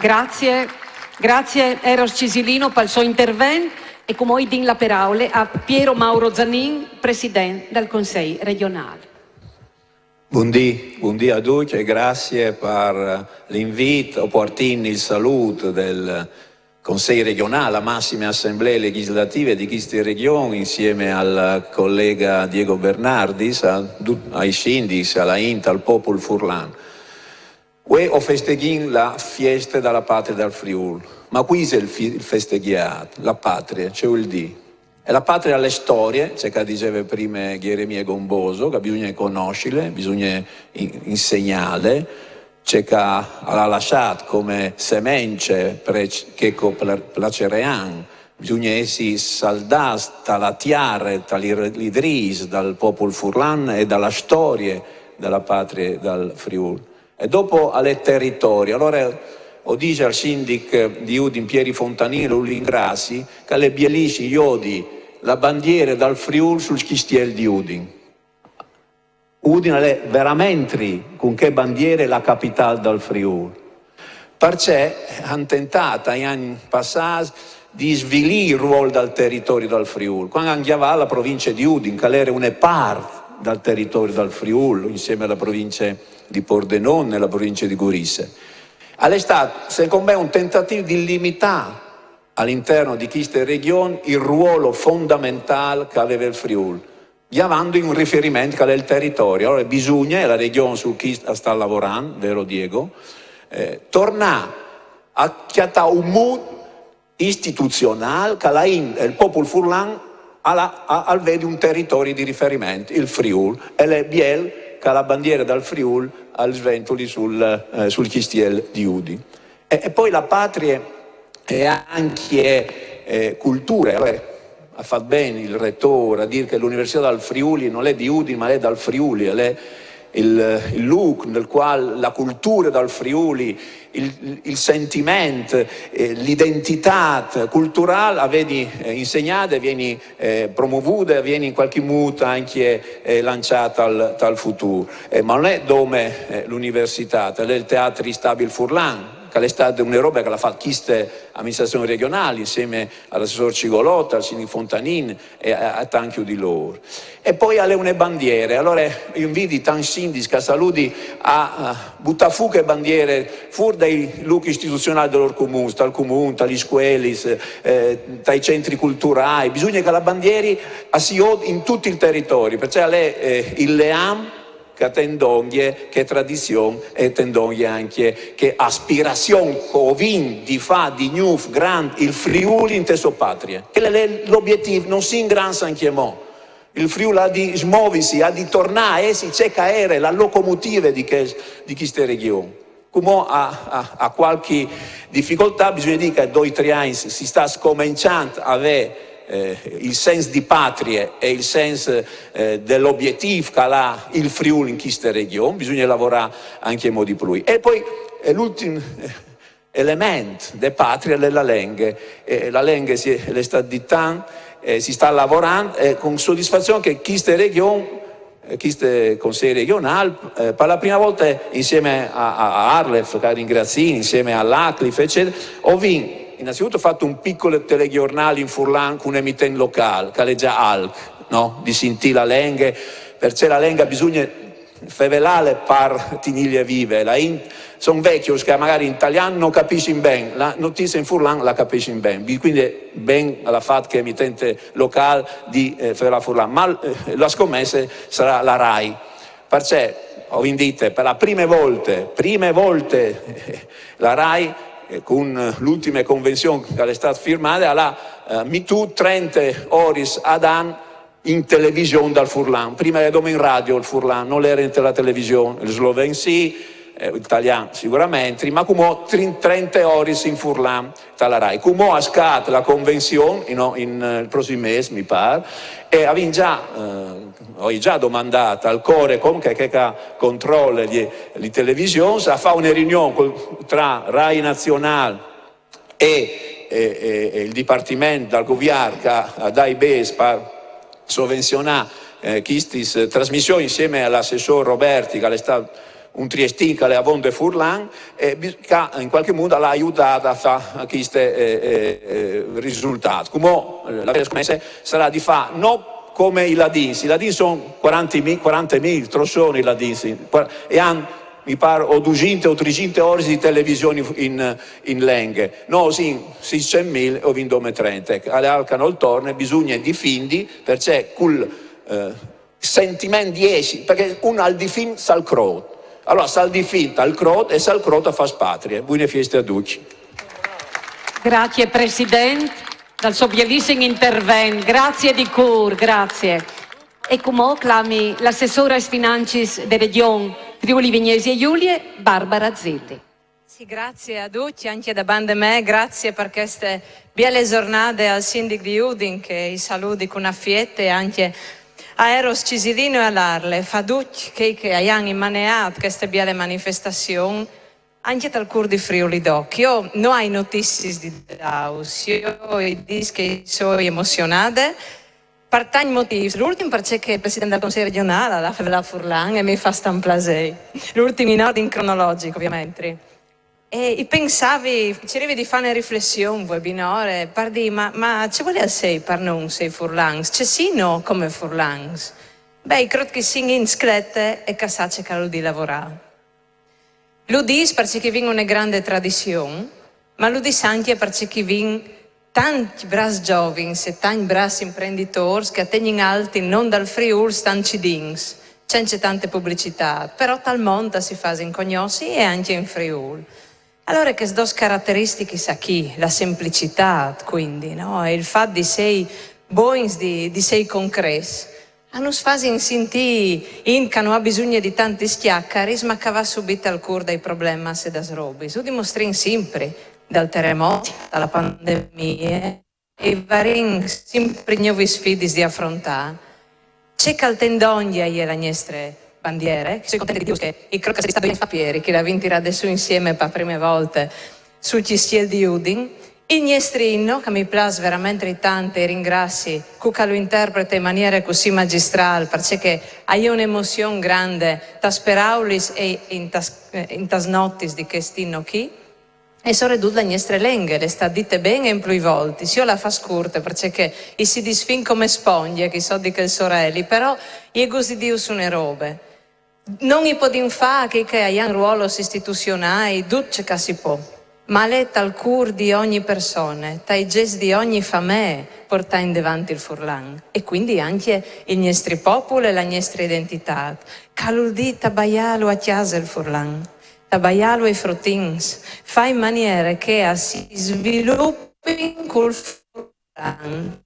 Grazie, grazie Eros Cisilino pal so intervent, e cumò o din la peraule a Piero Mauro Zanin, president dal Consei Regjonâl. Bundì, bundì a ducj e graciis pal invît. O puartìn il salût dal Consei Regjonâl, la massime assemblee legjislatîf di cheste regjon, insiemi al coleghe Diego Bernardis, a dut-, ai sindics, a la int, al popul furlan. Vuê o festegjìn la fieste de Patrie dal Friûl. Ma cui isal il fi-, il festegjât? La patrie, ce vûl dî? E la patrie e je storie, ce che e diseve prime Jeremie Gomboso, che bisugne cognossile, bisugne in-, insegnâle, ce che e à lassât come semence par chei che o pla-, placerean Bisugne essi saldâts da la tiere, da li, li dîts dal popul furlan e da la storie da la patrie dal Friûl. E dopo al è teritori. Alore o dîs al sindic di Udin Pieri Fontanini, lu ringrazi, che al è bielissim viodi la bandiere dal Friûl sul cjistiel di Udin. Udin al è veramentri cun chê bandiere la capitâl dal Friûl. Parcè a àn tentât tai agns passâts di svilî il ruol dal teritori dal Friûl, cuant che a àn gjavât la provincie di Udin, che al jere une part dal teritori dal Friûl, insiemi a la provincie di Pordenon e a la provincie di Gurize. Al è stât, secont me, un tentatîf di limitâ al interno di cheste regjon il ruolo fondamentâl che al veve il Friûl, gjavant un riferiment che al è il teritori. Alore bisugne, e la regjon su chest e sta lavorant, vero Diego, eh, tornâ a cjatâ un mût istituzionâl che la int, il popul furlan al à, al vedi un teritori di riferiment, il Friûl, e al è biel che la bandiere dal Friûl al sventuli sul, eh, sul cjistiel di Udin. E, e po la patrie e ancje, eh, culture. Alore, al à fat ben il retôr a dî che la Universitât dal Friûl nol è di Udin, ma al è dal Friûl, al è il, il lûc nel cuâl la culture dal Friûl, il, il sentiment, eh, la identitât culturâl a vegni, eh, insegnade, a vegni, eh, promovude, a vegni in cualchi mût ancje, eh, lançade tal, tal futûr. Eh, ma nol è dome, eh, la universitât, al è il Teatri Stabil Furlan, che al è stât une robe che al à fat cheste aministrazion regjonâl, insiemi al assessôr Cigolotta, al sindic Fontanini e a, a tancj di lôr. E po al è une bandiere. Alore jo o invidi tancj sindics che o saludi a, a butâ fûr chê bandiere fûr dai lûcs istituzionâls dai lôr comuns, tal comun, ta lis scuelis, eh, tai centris culturâi. Bisugne che la bandiere a si viodi in dut il teritori, parcè che al è, eh, il leam che e ten dongje chê tradizion e e ten dongje ancje chê aspirazion che o vin di fâ di gnûf grant il Friûl inte sô patrie. Chel al è l'obietîf, nô o sin grants ancjemò. Il Friûl al à di smovisi, al à di tornâ a jessi ce che al jere, la locomotive di chest, di cheste regjon. Cumò al à, al à, al à cualchi dificoltât, bisugne dî che doi, trê agns si sta scomençant a vê, eh, il sens di patrie e il sens, eh, dal obietîf che al à il Friûl in cheste regjon, bisugne lavorâ ancjemò di plui. E po, eh, l'ultin, eh, element de patrie al è la lenghe. E la lenghe si, al è stât dit tant, eh, si sta lavorant, e cun sodisfazion che cheste regjon, eh, chest Consei regjonâl, eh, par la prime volte insiemi a, a, a ARLeF, che o ringrazi, insiemi a l'ACLiF, eccetera, o vin innanzitutto fat un piçul telegjornâl in furlan cun un emitent locâl, che al è za alc, no? Di sintî la lenghe, parcè che la lenghe bisugne fevelâle par tignîle vive. La int, son vecjos che magari in talian no capissin ben, la notizie in furlan la capissin ben. Cuindi ben al à fat chê emitent locâl di, eh, fevelâ furlan. Ma, eh, la scomesse al sarà la Rai. Parcè, o vin dite, par la prime volte, prime volte, eh, la Rai, eh, cun l'ultime convenzion che al è stât firmade, al à, eh, metût trente oris ad an in television dal furlan. Prime al jere dome in radio il furlan, nol jere inte la television, il sloven sì, eh, il talian sigurementri, ma cumò trin-, trente oris in furlan ta la Rai. Cumò al scade la convenzion in, in, eh, il prossim mês, mi pâr, e o vin za, eh, o ai za domandât al Corecom, che, che, che al controle lis, lis televisions, a fâ une riunion cul, tra Rai Nazionâl e, e, e, e il dipartiment dal guviarn che al dà i bêçs par sovenziunâ, eh, chestis, eh, trasmissions insiemi a l'assessôr Roberti, che al è stât un triestin che al è avonde furlan, e che in cualchi mût al à aiutât a fâ chest, eh, eh, eh, risultât. Cumò, eh, la vera scomesse al sarà di fâ no come i ladins. I ladins a son cuarantemil, cuarantemil, trop a son i ladins, e a àn, mi pâr, o dusinte o tresinte oris di television in, in, in lenghe. Nô o sin sîscent mil e o vin dome trente. Al è alc che nol torne, bisugne difindi, parcè cul, eh, sentiment di jessi, parcè un al difint se al crôt. Alore, se al difint al crôt e se al crôt al fâs patrie. Buine fieste a ducj. Grazie, president, dal so bielissim intervent. Grazie di cûr, grazie. E cumò o clami l'assessora aes financis de Regjon Friuli Vignesie Julie, Barbara Zilli. Grazie a ducj, ancje da bande mê, grazie par cheste biele zornade al sindic di Udin, che i saludi cun afiet, e ancje a Eros Cisilino e a l'Arlef, a ducj chei che a àn inmaneât cheste biele manifestazion, ancje tal cûr di Friûl i doc. Jo no ai notiziis di dâus, jo i dîs che i soi emozionade, par tancj motîfs. L'ultin parcè che il president dal Consei regjonâl al à fevelât furlan e mi fâs tant plasê. L'ultin in ordin cronologjic, ovviamentri. E i pensavi, i cirivi di fâ une riflession, vuê binore, par dî, ma, ma ce vuelial sei par nô, sei furlans? Ce sino come furlans? Beh, i crôt che i sin int sclete e che a sa ce che al vûl dî lavorâ. Lu dîs parcè che i vin une grande tradizion, ma lu dîs ancje parcè che i vin tancj brâfs zovins e tancj brâfs imprenditôrs che a tegnin alt il non dal Friûl stant cidins, cence tante publicitât, però tal mont a si fasin cognossi e ancje in Friûl. Alore chês dôs carateristichis achì, la semplicitât, cuindi, no? E il fat di sei bogns, di, di sei concrets, a nus fasin sintî int che no à bisugne di tantis cjacaris, ma che a va subit al cûr dai problemas e das robis. U dimostrìn simpri, dal teremot, da la pandemie, e i varìn simpri gnovis sfidis di afrontâ. Ce che al ten dongje e je la gnestre bandiere, che i soi contente di dîus che i crôt che al sedi stât doi agns fa Pieri, che la vin tirade sù insiemi par prime volte su chel cîl di Udin, il gnestri inno, che mi plâs verementri tant e i ringrazi cui che lu interprete in maniere cussì magjistrâl, parcè che a je une emozion grande tas peraulis e intas, eh, intas notis di chest inno chi. E soredut la gnestre lenghe, al è stât dite ben e in plui voltis. Jo la fâs curte, parcè che i si disfin come spongje, chei sò di chel soreli, però i è gust di dîus une robe. No i podìn fâ, chei che a àn ruolos istituzionâi, dut ce che si pò. Ma al è tal cûr di ogni persone, tai zes di ogni famee, puartâ indevant il furlan. E cuindi ancje il gnestri popul e la gnestre identitât. Che al vûl dî tabaiâlu a cjase il furlan, tabaiâlu ai frutins, fâ in maniere che a si svilupin cul furlan.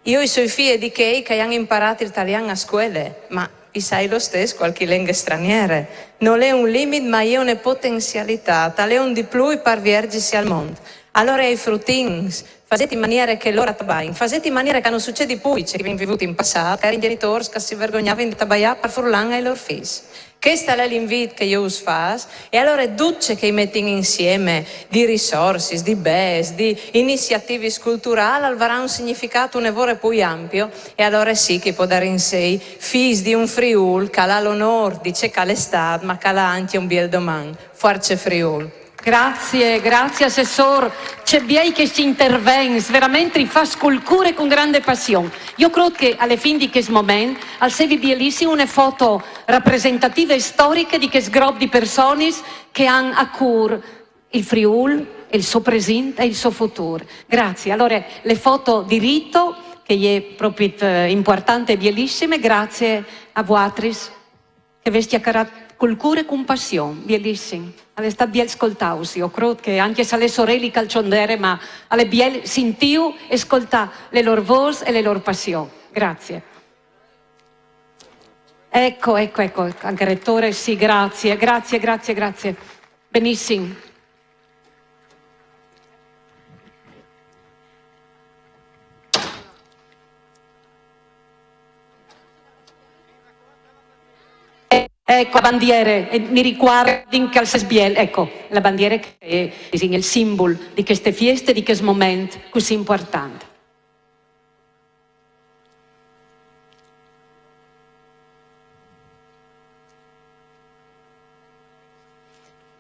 Jo i soi fie di chei che a àn imparât il talian a scuele, ma i sai lo stes cualchi lenghe straniere. Nol è un limit, ma e je une potenzialitât, al è un di plui par vierzisi al mont. Alore ai frutins, fasêt in maniere che lôr a tabain, fasêt in maniere che no sucedi plui ce che i vin vivût in passât, che a jerin gjenitôrs che si vergognavin di tabaiâ par furlan ai lôr fîs. Chest al è l'invît che jo us fâs, e alore dut ce che i metìn insiemi di risorsis, di bees, di iniziativis culturâls, al varà un significât une vore plui ampio, e alore sì che i podarìn sei fîs di un Friûl che al à l'onôr di ce che al è stât, ma che al à ancje un biel doman. Fuarce Friûl! Grazie, grazie assessôr. Ce biei chescj intervents, verementri fats cul cûr e cun grande passion. Jo crôt che a le fin di chest moment al sevi bielissim une foto rapresentative e storiche di chest grop di personis che a àn a cûr il Friûl, il so presint e il so futûr. Grazie. Alore, le foto di Rito, che e je propit, eh, impuartante e bielissime, grazie a vuatris che vês cjacarât cul cûr e cun passion, bielissim. Al è stât biel scoltâus, jo crôt che ancje se al è soreli che al ciondere, ma al è biel sintîus e scoltâ le lôr vôs e le lôr passion. Grazie. Eco, eco, eco, ancje retore, sì, grazie, grazie, grazie, grazie. Benissim. Eco, la bandiere, e mi ricuardin che al sês biel, eco, la bandiere che e je il simbul di cheste fieste, di chest moment cussì impuartant.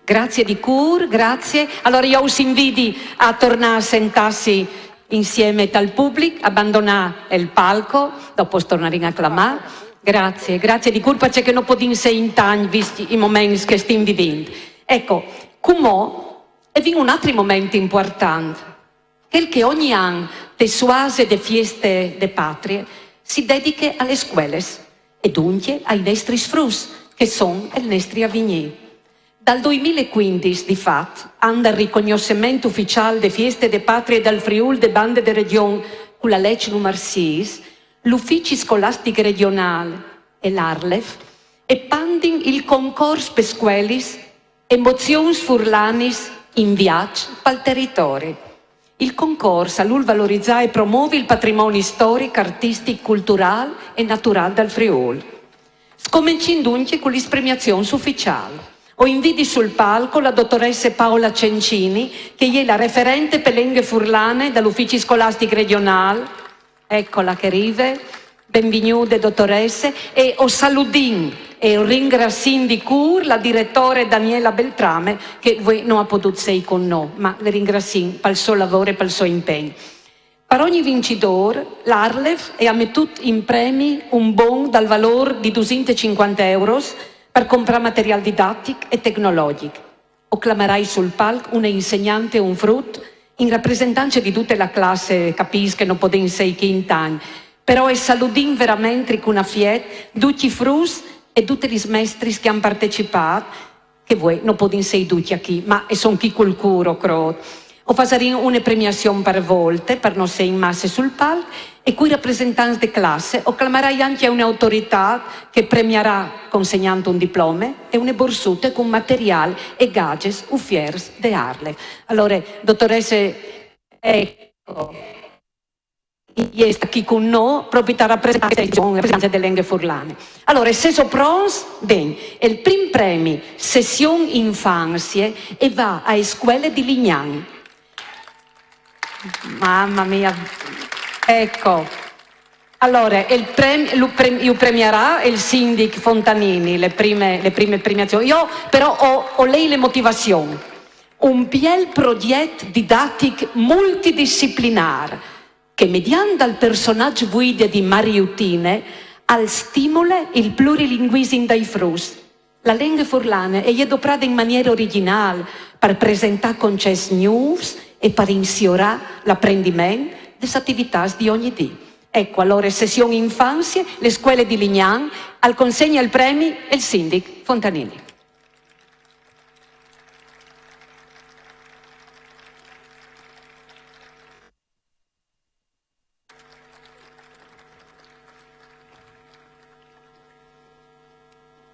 Grazie di cûr, grazie. Alore jo us invidi a tornâ a sentâsi insiemi tal public, a bandonâ il palco, dopo us tornarìn a clamâ. Grazie, grazie di cûr, parcè che no podìn sei in tancj, vist i moments che o stin vivint. Eco, cumò e vin un altri moment impuartant, chel che ogni an, tes oase de fieste de Patrie, si dediche a les scueles, e duncje ai nestris fruts, che a son il nestri avignî. Dal doi mil e cuindis, di fat, an dal ricognossiment uficiâl de fieste de Patrie dal Friûl de bande de Regjon cu la leç numar sîs, l'Ufici Scolastic Regjonâl e l'ARLeF e pandin il concors pes scuelis Emoziuns furlanis in viaç pal teritori. Il concors al vûl valorizâ e promovi il patrimoni storic, artistic, culturâl e naturâl dal Friûl. Scomencìn duncje cu lis premiazions uficiâls. O invidi sul palc la dotoresse Paola Cencini, che e je la referente pe lenghe furlane dal Ufici Scolastic Regjonâl. Ecola che e rive. Benvignude, dotoresse, e o saludìn e o ringraziìn di cûr la diretore Daniela Beltrame, che vuê no à podût sei cun nô, ma le ringraziìn pal so lavôr e pal so impegn. Par ogni vincidôr, la ARLeF e à metût in premi un bon dal valôr di dusinte e cincuante euros par comprâ materiâl didatic e tecnologjic. O clamarai sul palc une insegnante e un frut, in rapresentance di dute la classe, capìs che no podìn sei chi in tancj, però e saludìn verementri cun afiet ducj i fruts e dutes lis mestris che a àn partecipât, che vuê no podìn sei ducj achì, ma e son chi cul cûr, o crôt. O fasarìn une premiazion par volte, par no sei in masse sul palc, e cui rapresentants de classe o clamarai ancje une autoritât che e premiarà consegnant un diplome e une borsute cun materiâl e gadgets ufiers de ARLeF. Alore, dotoresse, eco, e je chi cun nô propit a rapresentâ la sezion, rapresentance de lenghe furlane. Alore, se sêso pronts, ben, il prin premi, sezion infanzie, e va ae scuele di Lignan. Mama mia. Eco. Alore, il prem-, lu prem-, ju premiarà il sindic Fontanini, le prime, le prime premiazions. Jo però o, o lei le motivazion. Un biel progjet didatic multidisciplinâr che, mediant dal personaç vuide di Mariutine, al stimule il plurilinguisim dai fruts. La lenghe furlane e je doprade in maniere origjinâl par presentâ concets gnûfs e par insiorâ l'aprendiment des ativitâts di ogni dì. Eco, alore, sezion infanzie, le scuele di Lignan, al consegne il premi il sindic Fontanini.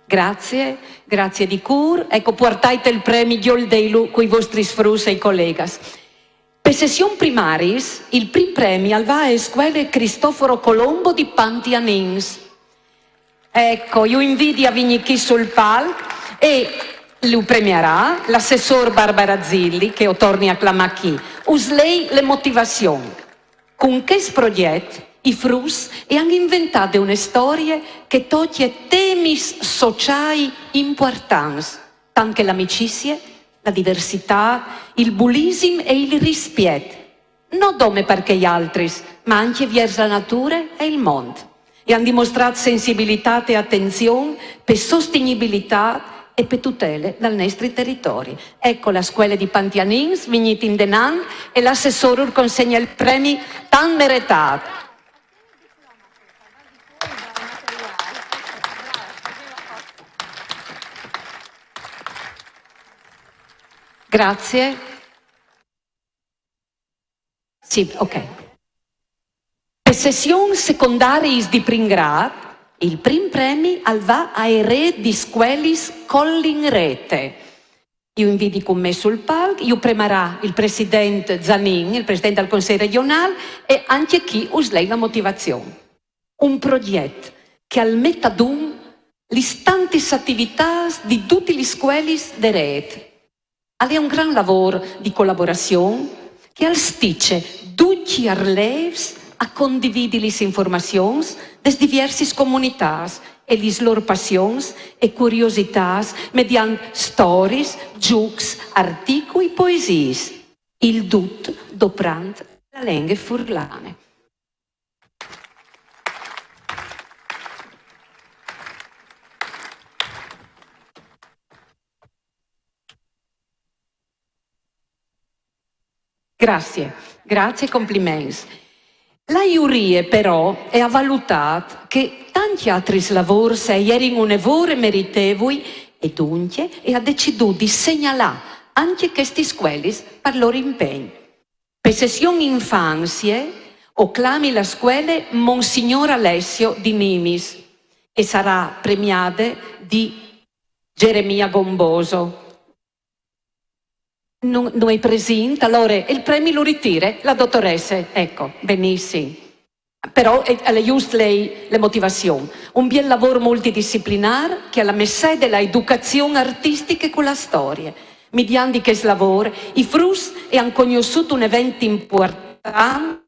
Grazie, grazie di cûr. Eco, puartait il premi, gjoldilu cui vuestris fruts e colegas. Pes sezions primariis, il prin premi al va ae scuele Cristoforo Colombo di Pantianins. Eco, ju invidi a vignî chi sul palc e lu premiarà l'assessôr Barbara Zilli, che o torni a clamâ chi. Us lei le motivazion. Cun chest progjet, i fruts e àn inventade une storie che e tocje temis sociâi impuartants, tant che l'amicizie, la diversitât, il bulisim e il rispiet, no dome par chei altris, ma ancje viers la nature e il mont. E a àn dimostrât sensibilitât e atenzion pe sostegnibilitât e pe tutele dal nestri teritori. Eco la scuele di Pantianins, vignît indenant e l'assessôr us consegne il premi tant meretât. Grazie. Sì, ok. Pes sezions secondariis di prin grât, il prin premi al va ae rêt di scuelis Collinrete. Ju invidi cun me sul palc, ju premiarà il president Zanin, il president dal Consei regjonâl, e ancje chi us lei la motivazion. Un progjet che al met adun lis tantis ativitâts di dutis lis scuelis de rêt. Al è un grant lavôr di colaborazion che al stice ducj i arlêfs a condividi lis informazions des diviersis comunitâts e lis lôr passions e curiositâts mediant storiis, zûcs, articui, poesiis. Il dut doprant la lenghe furlane. Grazie, grazie e compliments. La jurie, però, e à valutât che tancj altris lavôrs a jerin une vore meritevui e duncje e à decidût di segnalâ ancje chestis scuelis pal lôr impegn. Pe sezion infanzie o clami la scuele Monsignor Alessio di Nimis e sarà premiade di Geremia Gomboso. No, no è presente, allora il premio lo ritira la dottoressa. Ecco, benissimo. Però è, è just lei la motivazione. Un bel lavoro multidisciplinare che ha la messa dell'educazione artistica con la storia. Mediante questo lavoro, i fruts hanno conosciuto un evento importante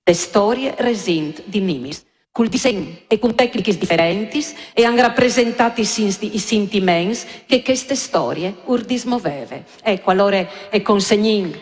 de storie recente di Nimis, cul disen e cun tecnichis diferentis, e han rapresentât i sins-, i sintiments che cheste storie ur dismoveve. Ecco, allora e consegnin.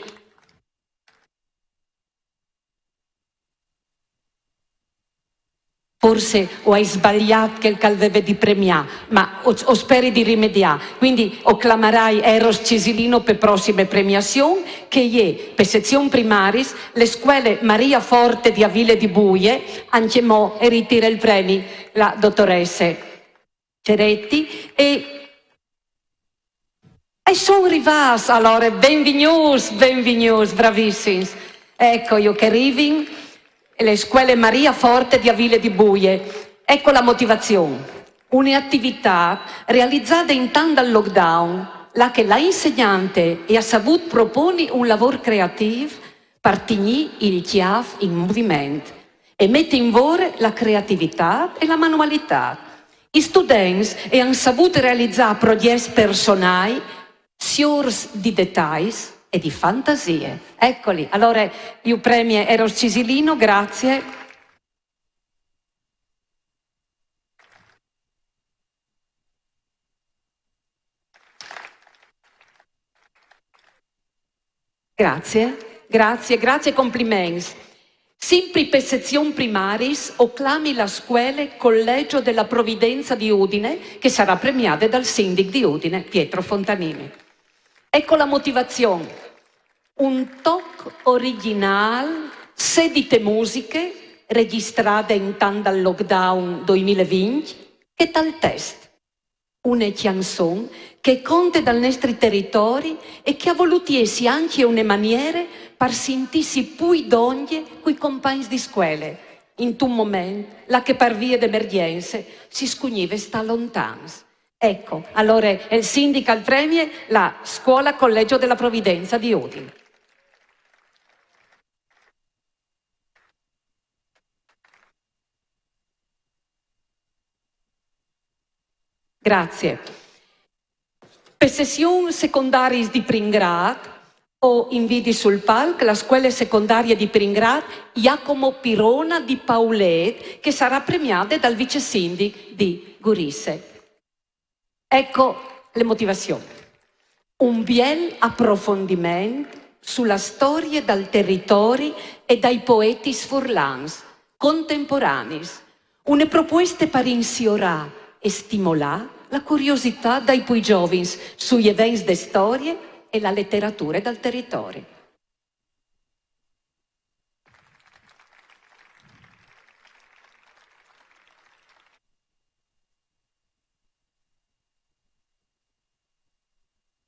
Forse o ai sbaliât chel che al veve di premiâ, ma o, o speri di rimediâ. Quindi o clamarai Eros Cisilino pe prossime premiazion, che e je pe sezion primaris le scuele Maria Forte di Avile di Buie, ancjemò e ritire il premi la dottoresse Ceretti, e e son rivâts, allora, benvignûts, benvignûts, bravissims. Ecco, jo che rivin, le scuele Maria Forte di Avile di Buie. Ecco la motivazion. Une ativitât realizade intant dal lockdown, là che la insegnante e à savût proponi un lavôr creatîf par tignî il cjâf in moviment e meti in vore la creativitât e la manualitât. I students e àn savût realizâ progjets personâi, siôrs di detais e di fantasie. Eccoli, allora, ju premie Eros Cisilino, grazie. Grazie, grazie, grazie, compliments. Simpri pe sezion primaris o clami la scuele Collegio della Providenza di Udine, che sarà premiade dal sindic di Udine, Pietro Fontanini. Ecco la motivazion. Un toc origjinâl, sedite musiche, regjistrade intant dal lockdown doi mil e vincj, che tal test. Une cjançon che e conte dal nestri teritori e che e à volût jessi ancje une maniere par sintîsi plui dongje cui compagns di scuele, intun moment là che par vie de emergjence si scugnive stâ lontans. Ecco, allora il sindic al premie la scuola Collegio della Providenza di Udine. Grazie. Pe sezion secondariis di prin grât, o invidi sul palc la scuele secondarie di prin grât Jacomo Pirona di Paulêt, che sarà premiade dal vicesindic di Gurize. Ecco le motivazion. Un biel aprofondiment su la storie dal teritori e dai poetis furlans contemporanis. Une propueste par insiorâ e stimolâ la curiositât dai plui zovins sui events de storie e la leterature dal teritori.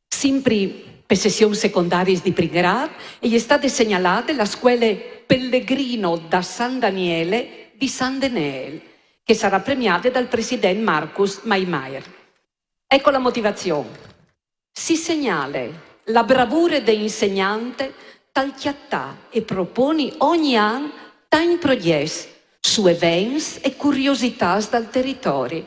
Simpri pe sezion secondariis di prin grât e je stade segnalade la scuele Pellegrino da San Daniele di San Denêl, che sarà premiade dal president Marcus Maimair. Ecco la motivazion. Si segnale la bravure de insegnante tal cjatâ e proponi ogni an tancj progjets su events e curiositâts dal teritori,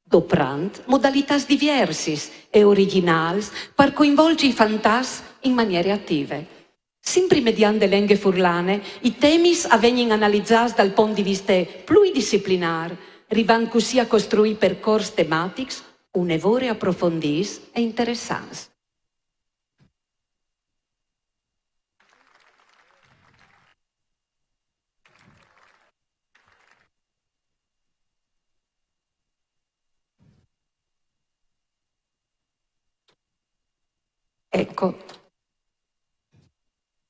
doprant modalitâts diviersis e origjinâls par coinvolzi i fantats in maniere ative. Simpri mediant de lenghe furlane, i temis a vegnin analizâts dal pont di viste pluridisciplinâr, rivant cussì a costruî percors tematics une vore aprofondîts e interessants. Ecco.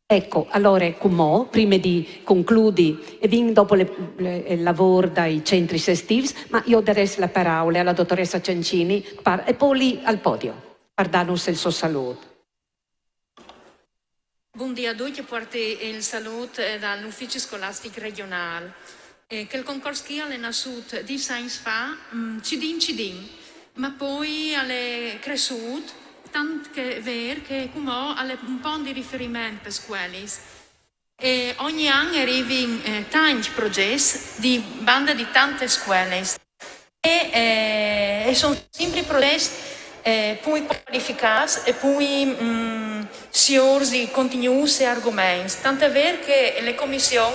Ecco, allora, cumò, prime di concludi, e vin dopo le, le, il lavôr dai centris estîfs, ma jo o darès la paraule a la dottoressa Cencini par, e po li al podio, par dânus il so salût. Bundì a ducj, o puarti il salût, eh, dal Ufici Scolastic Regjonâl. Eh, chel concors chi al è nassût dîs agns fa, mm, cidin cidin, ma po al è cressût, Tant che vêr che cumò al è un pont di riferiment pes scuelis. E ogni an a rivin, eh, tancj progets di bande di tantes scuelis. E, eh, a son simpri progets, eh, plui cualificâts e plui, mm, siôrs di contignûts e argoments. Tant al è vêr che la comission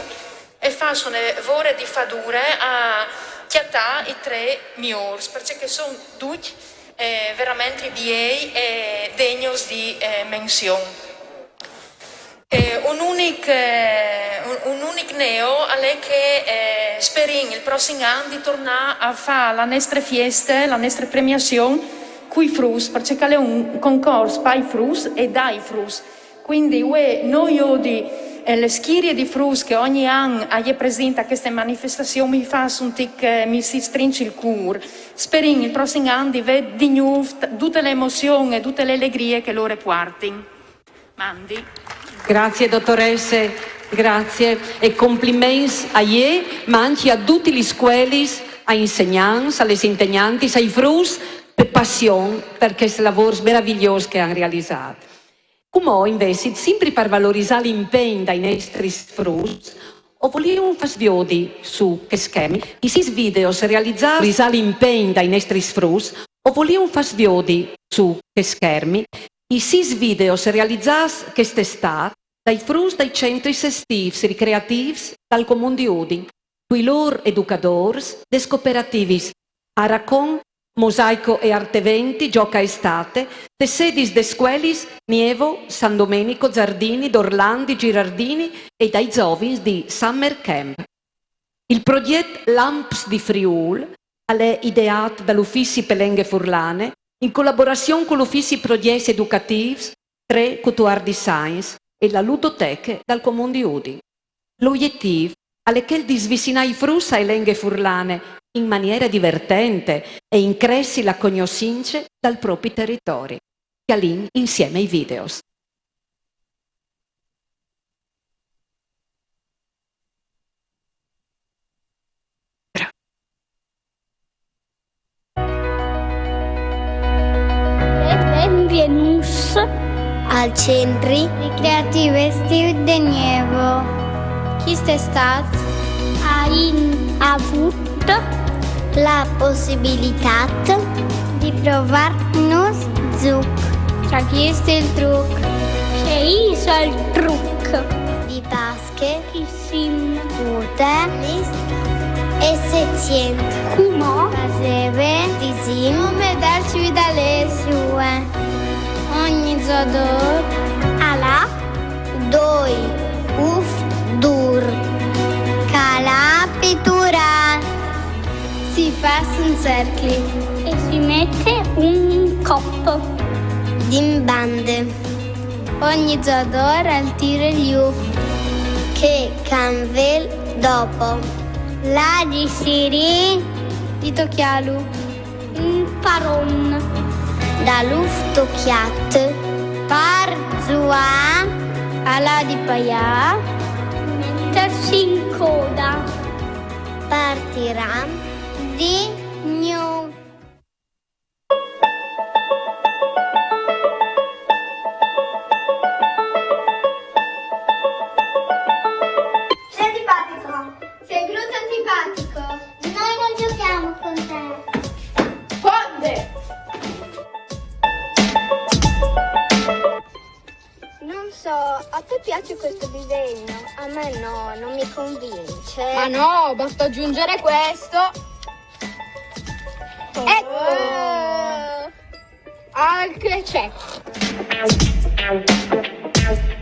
e fâs une vore di fadure a cjatâ i trê miôrs, parcè che a son ducj, eh, verementri biei e degnos di, eh, menzion. Eh, un unic, eh, un, un unic neo al è che, eh, sperìn il prossim an di tornâ a fâ la nestre fieste, la nestre premiazion cui fruts, parcè che al è un concors pai fruts e dai fruts. Cuindi vuê no jodi, eh, la schirie di fruts che ogni an a je presint a cheste manifestazion, mi fâs un tic, eh, mi si strinç il cûr. Sperìn il prossim an di vê di gnûf dute la emozion e dute la alegrie che lôr a puartin. Mandi. Grazie, dotoresse, grazie. E compliments a jê, ma ancje a dutis lis scuelis, ai insegnants, a lis integnantis, ai fruts, pe passion par chescj lavôrs meravigliôs che a àn realizât. Cumò, invezit, simpri par valorizâ l'impegn dai nestris fruts, o volìum fâs viodi su chest schermi i sîs videos realizâts, valorizâ l'impegn dai nestris fruts, o volìum fâs viodi su chest schermi i sîs videos realizâts chest Istât dai fruts dai centris estîfs ricreatîfs dal Comun di Udin, cui lôr educadôrs, des cooperativis Aracon, Mosaico e Arteventi, Gioca Estate, des sedis des scuelis Nievo, San Domenico, Zardini, Dorlandi, Girardini e dai zovins di Summer Camp. Il progjet Lamps di Friûl al è ideât dal Ufizi pe Lenghe Furlane, in colaborazion cul Ufizi Progjets Educatîfs trê cutuardis agns e la Ludoteche dal Comun di Udin. L'oietîf al è chel di svicinâ i fruts ae lenghe furlane in maniere divertente e incressi la cognossince dal propri teritori. Cjalìn insiemi i videos. Benvignûts al Centri Ricreativ Estîf de Nievo. Chest Istât aìn avût la pussibilitât di provâ nûfs zûcs. Chest al è il truc. Ce isal il truc? Di Pasche. Che sin. Ute. Lis. E se cent. Cumò. Faseve. Disìn. Nome dal Cîf dal Est. Cioè. Ogni zodôr al à doi ûfs dûr. Cjale la piture. Si fâs un cercli. E si met un cop. Di bande. Ogni zodôr al tire il ûf che al cambe dopo. Al à di sirî, di tocjâlu. Un paron. Dal ûf tocjât. Par zuâ. Al à di paiâ. Mettersi in coda. Par tirâ di gnûf. Sei antipatico. Sei brutto antipatico. Noi non giochiamo con te. Fonde! Non so, a te piace questo disegno? A me no, non mi convince. Ma no, basta aggiungere questo. Ecco! Oh. Al che c'è?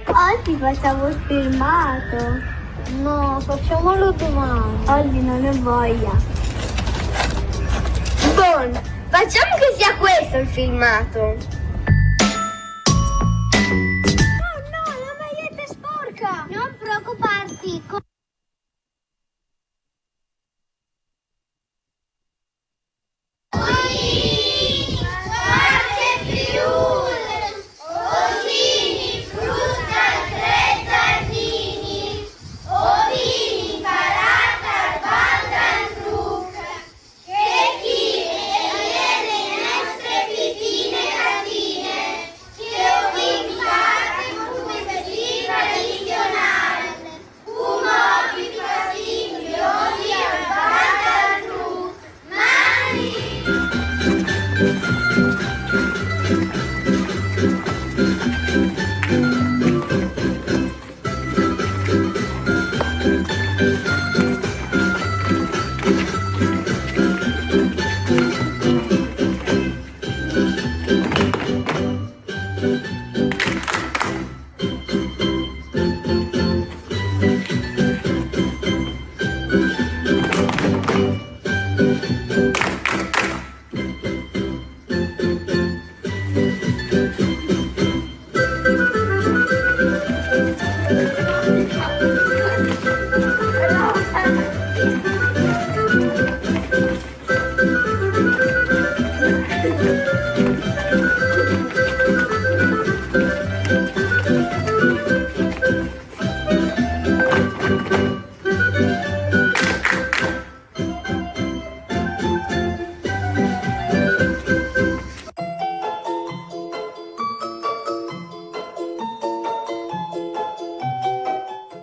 Oggi facciamo il filmato? No, facciamolo domani. Oggi non ho voglia. Bon, facciamo che sia questo il filmato. Oh no, la maglietta è sporca! Non preoccuparti.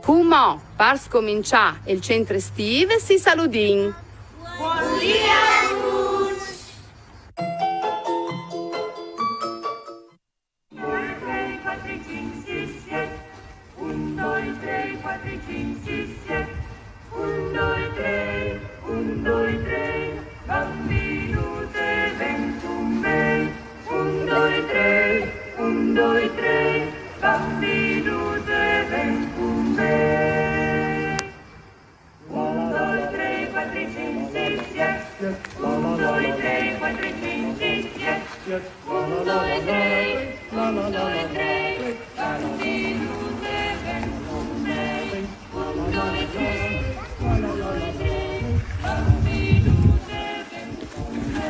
Cumò, par scominçâ il centri estiv, si saludìn. Buondì a ducj! Un, doi, trei, cuatri, cinc, sis, siet. Un, doi, trei, cuatri, cinc, sis, siet. Un, doi, trei, un, doi, trei, bambinute, ven cun me. Un, doi, trei, un, doi, trei, bambinute, ven cun me. Un, doi, trei, cuatri, cinc, sis, siet. Un, doi, trei, cuatri, cinc, sis, siet. Un, doi, trei, un, doi, trei, bambinute, ven cun me. Un, doi, trei, un, doi, trei, bambinute, ven cun me.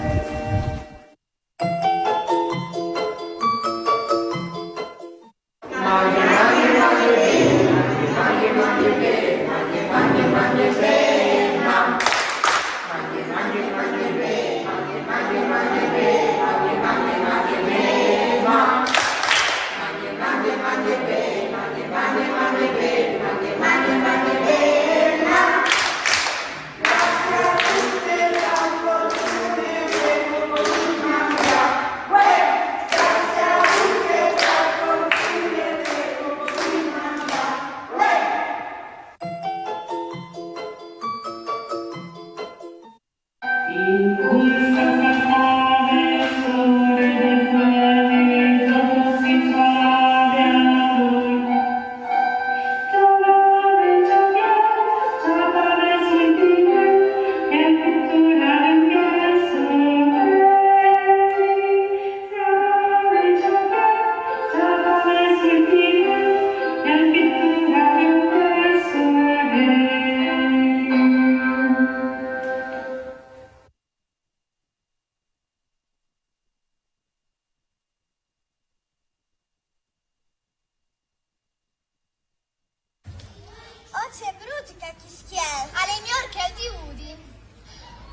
Oh, ce brut chel chischiel! Al è miôr chel di Udin.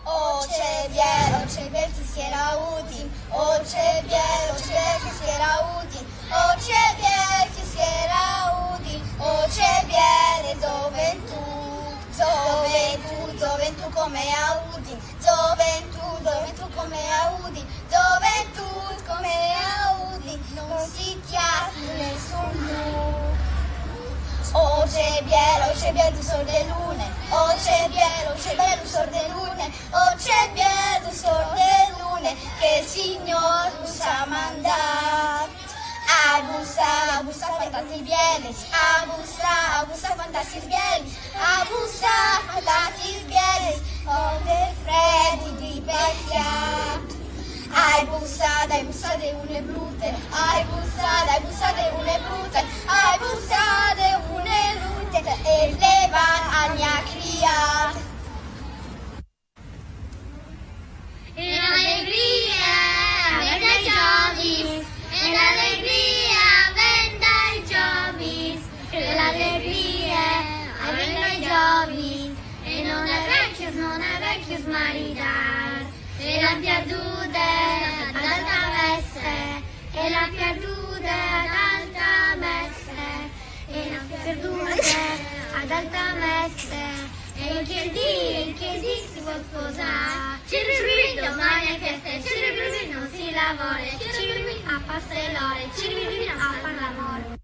Oh, ce biel, oh, ce biel chischiel a Udin. Oh, ce biel, oh, ce biel chischiel a Udin. Oh, ce biel chischiel a Udin. Oh, ce biele zoventù. Zoventù, zoventù come a Udin. Zoventù, zoventù come a Udin. Zoventù come a Udin, non si cjati nessun lû. Oh, ce biel, oh, ce biel dut sôr de lune. Oh, ce biel, oh, ce biel dut sôr de lune. Oh, ce biel dut sôr de lune, che il Signôr nus à mandât. A bussâ, a bussâ fantatis bielis, a bussâ, a bussâ fantatis bielis, a bussâ fantatis bielis, cun il fredi di becjâ. Ai bussade, ai bussade une brute, ai bussade, ai bussade une brute, ai bussade une brute, e le van a gnacriâ. E l'alegrie a ven dai zovins, e l'alegrie a ven dai zovins, e l'alegrie a ven dai zovins, e no ai vecjos, no ai vecjos maridâts, e l'an pierdude ad alta messe, e l'an pierdude ad alta messe, e l'an pierdude ad alta messe, e in chel dì, in chel dì si vûl sposâ. Ciribiribin, domani è festa, ciribiribin, non si lavora, ciribiribin, a passar le ore, ciribiribin, a far l'amore.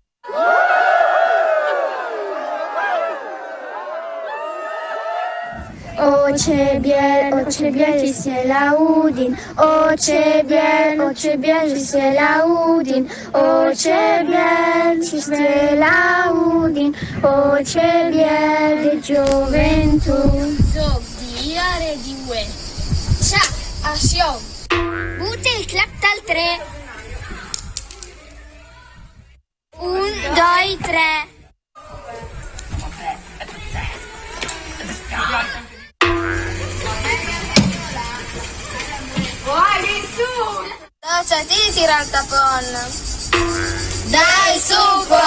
Oh, O ce biel, o ce biel ce siel a Udin, o ce biel, o ce biel ce siel a Udin, o ce biel ce siel a Udin, o ce biel de gioventù. Zog di Iare di Ue. Ciac, asion. Bute il clap tal tre. Un, doi, tre. Dai, su! Dai, ti tira il tapon. Dai, su, po!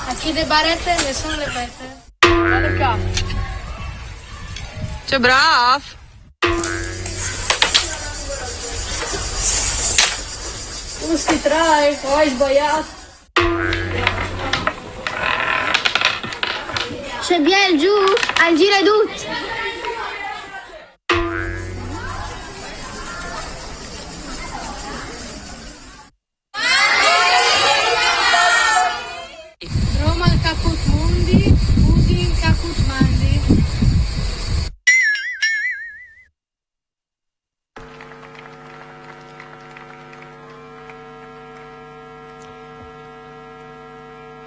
Aquí de barete, le son le bete. Dale acá. Ce brav! Usti trai, o ai sbagliat. Ce biel giu, al gira dut. Roma al cacut mundi, Udin cacut mandi.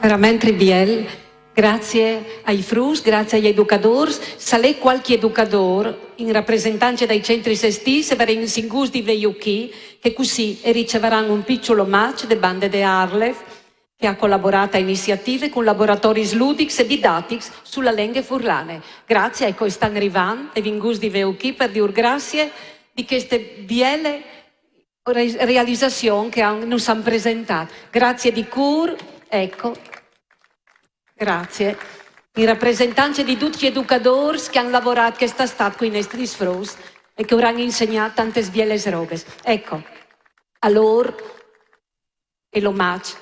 Veramente biel. Grazie ai fruts, grazie agli educadors. Se al è qualche educador in rappresentanza dai centri estîfs, se varìn singûrs di vêju chi, che cussì e ricevaran un piçul omaç de bande de ARLeF, che e à colaborât a iniziative cun laboratoris ludics e didatics su la lenghe furlane. Grazie, eco, e stan rivant, e vin gust di vêju chi par dîur grazie di cheste biele re-, realizazion che a àn, nus àn presentât. Grazie di cûr, eco. Grazie. In rappresentanza di ducj i educadôrs che a àn lavorât chest Istât cui nestris fruts e che ur àn insegnât tantes bieles robes. Eco, a lôr e l'omaç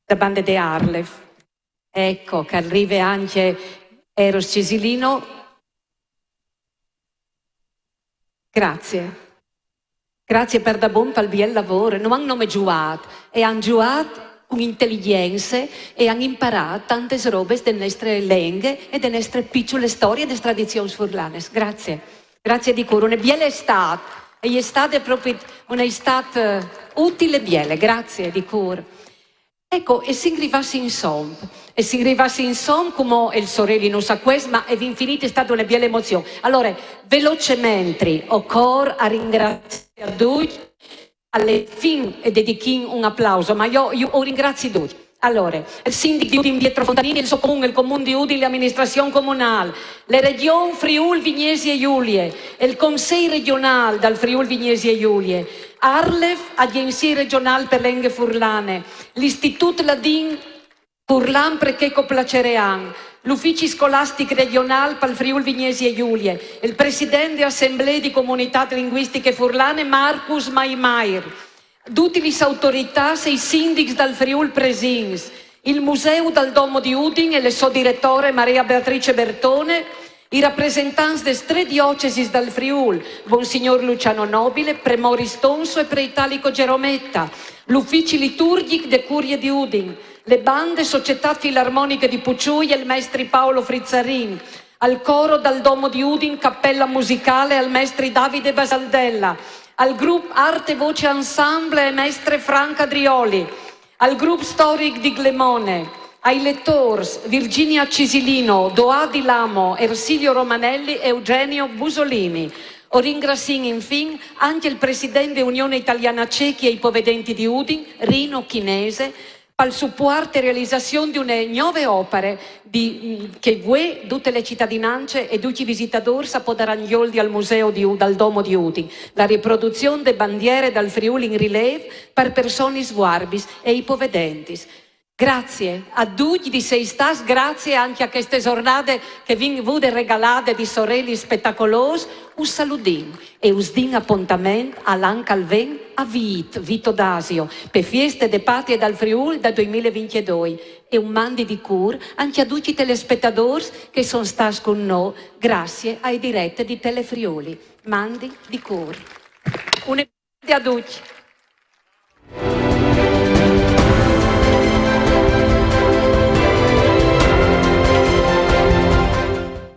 da bande de ARLeF. Eco, che al rive ancje Eros Cesilino. Grazie. Grazie pardabon pal biel lavôr. No àn nome zuât, e àn zuât cun inteligjence e àn imparât tantes robes de nestre lenghe e de nestre piçule storie e des tradizions furlanes. Grazie. Grazie di cûr. Une biele Istât. E je stade propit une Istât, eh, utile e biele. Grazie di cûr. Eco, e sin rivâts insom. E sin rivâts insom, cumò il soreli nus à cuest, ma e vin finît, e je stade une biele emozion. Alore, velocementri, o cûr a ringraziâ ducj, a la fin e dedichìn un aplaus, ma jo, jo o ringrazi ducj. Alore, il sindic di Udin Pietro Fontanini, il so comun, il comun di Udin, la aministrazion comunâl, la Regjon Friûl Vignesie Julie, il Consei regjonâl dal Friûl Vignesie Julie, ARLeF, Agjenzie Regjonâl pe Lenghe Furlane, l'Istitût Ladin Furlan Pre Checo Placerean, l'Ufici Scolastic Regjonâl pal Friûl Vignesie Julie, il president de Assemblee di Comunitât Linguistiche Furlane Marcus Maimair, dutis lis autoritâts e i sindics dal Friûl presents, il Museu dal Domo di Udin e la sô diretore Maria Beatrice Bertone, i rapresentants des trê diocesis dal Friûl, Monsignôr Luciano Nobile, Pre Moris Tonso e Pre Italico Gerometta, l'Ufici Liturgjic de Curie di Udin, la bande Societât Filarmoniche di Puçui e il mestri Paolo Frizzarin, al coro dal Domo di Udin, Cappella Musicale, al mestri Davide Basaldella, al grup Arte Voce Ensemble e mestre Franca Drioli, al grup storic di Glemone, ai letôrs Virginia Cisilino, Doa Di Lamo, Ersilio Romanelli e Eugenio Busolini. O ringraziìn infin ancje il president de Unione Italiana Cechi e ipovedenti di Udin, Rino Chinese, pal supuart e realizazion di une gnove opare di, che vuê dute la citadinance e ducj i visitadôrs a podaran joldi al museu di U-, dal Domo di Udin, la riproduzion de bandiere dal Friûl in rilêf par personis vuarbis e ipovedentis. Grazie a ducj di sei stâts, grazie ancje a cheste zornade che vin vude regalade di sorelis spetacolôs, us saludìn e us din apontament al an che al ven a Vît, Vito Dasio, pe fieste de Patrie dal Friûl dal doi mil e vincjedoi. E un mandi di cûr ancje a ducj i telespetadôrs che a son stâts cun nô grazie ae direte di Telefriuli. Mandi di cûr. Une a ducj.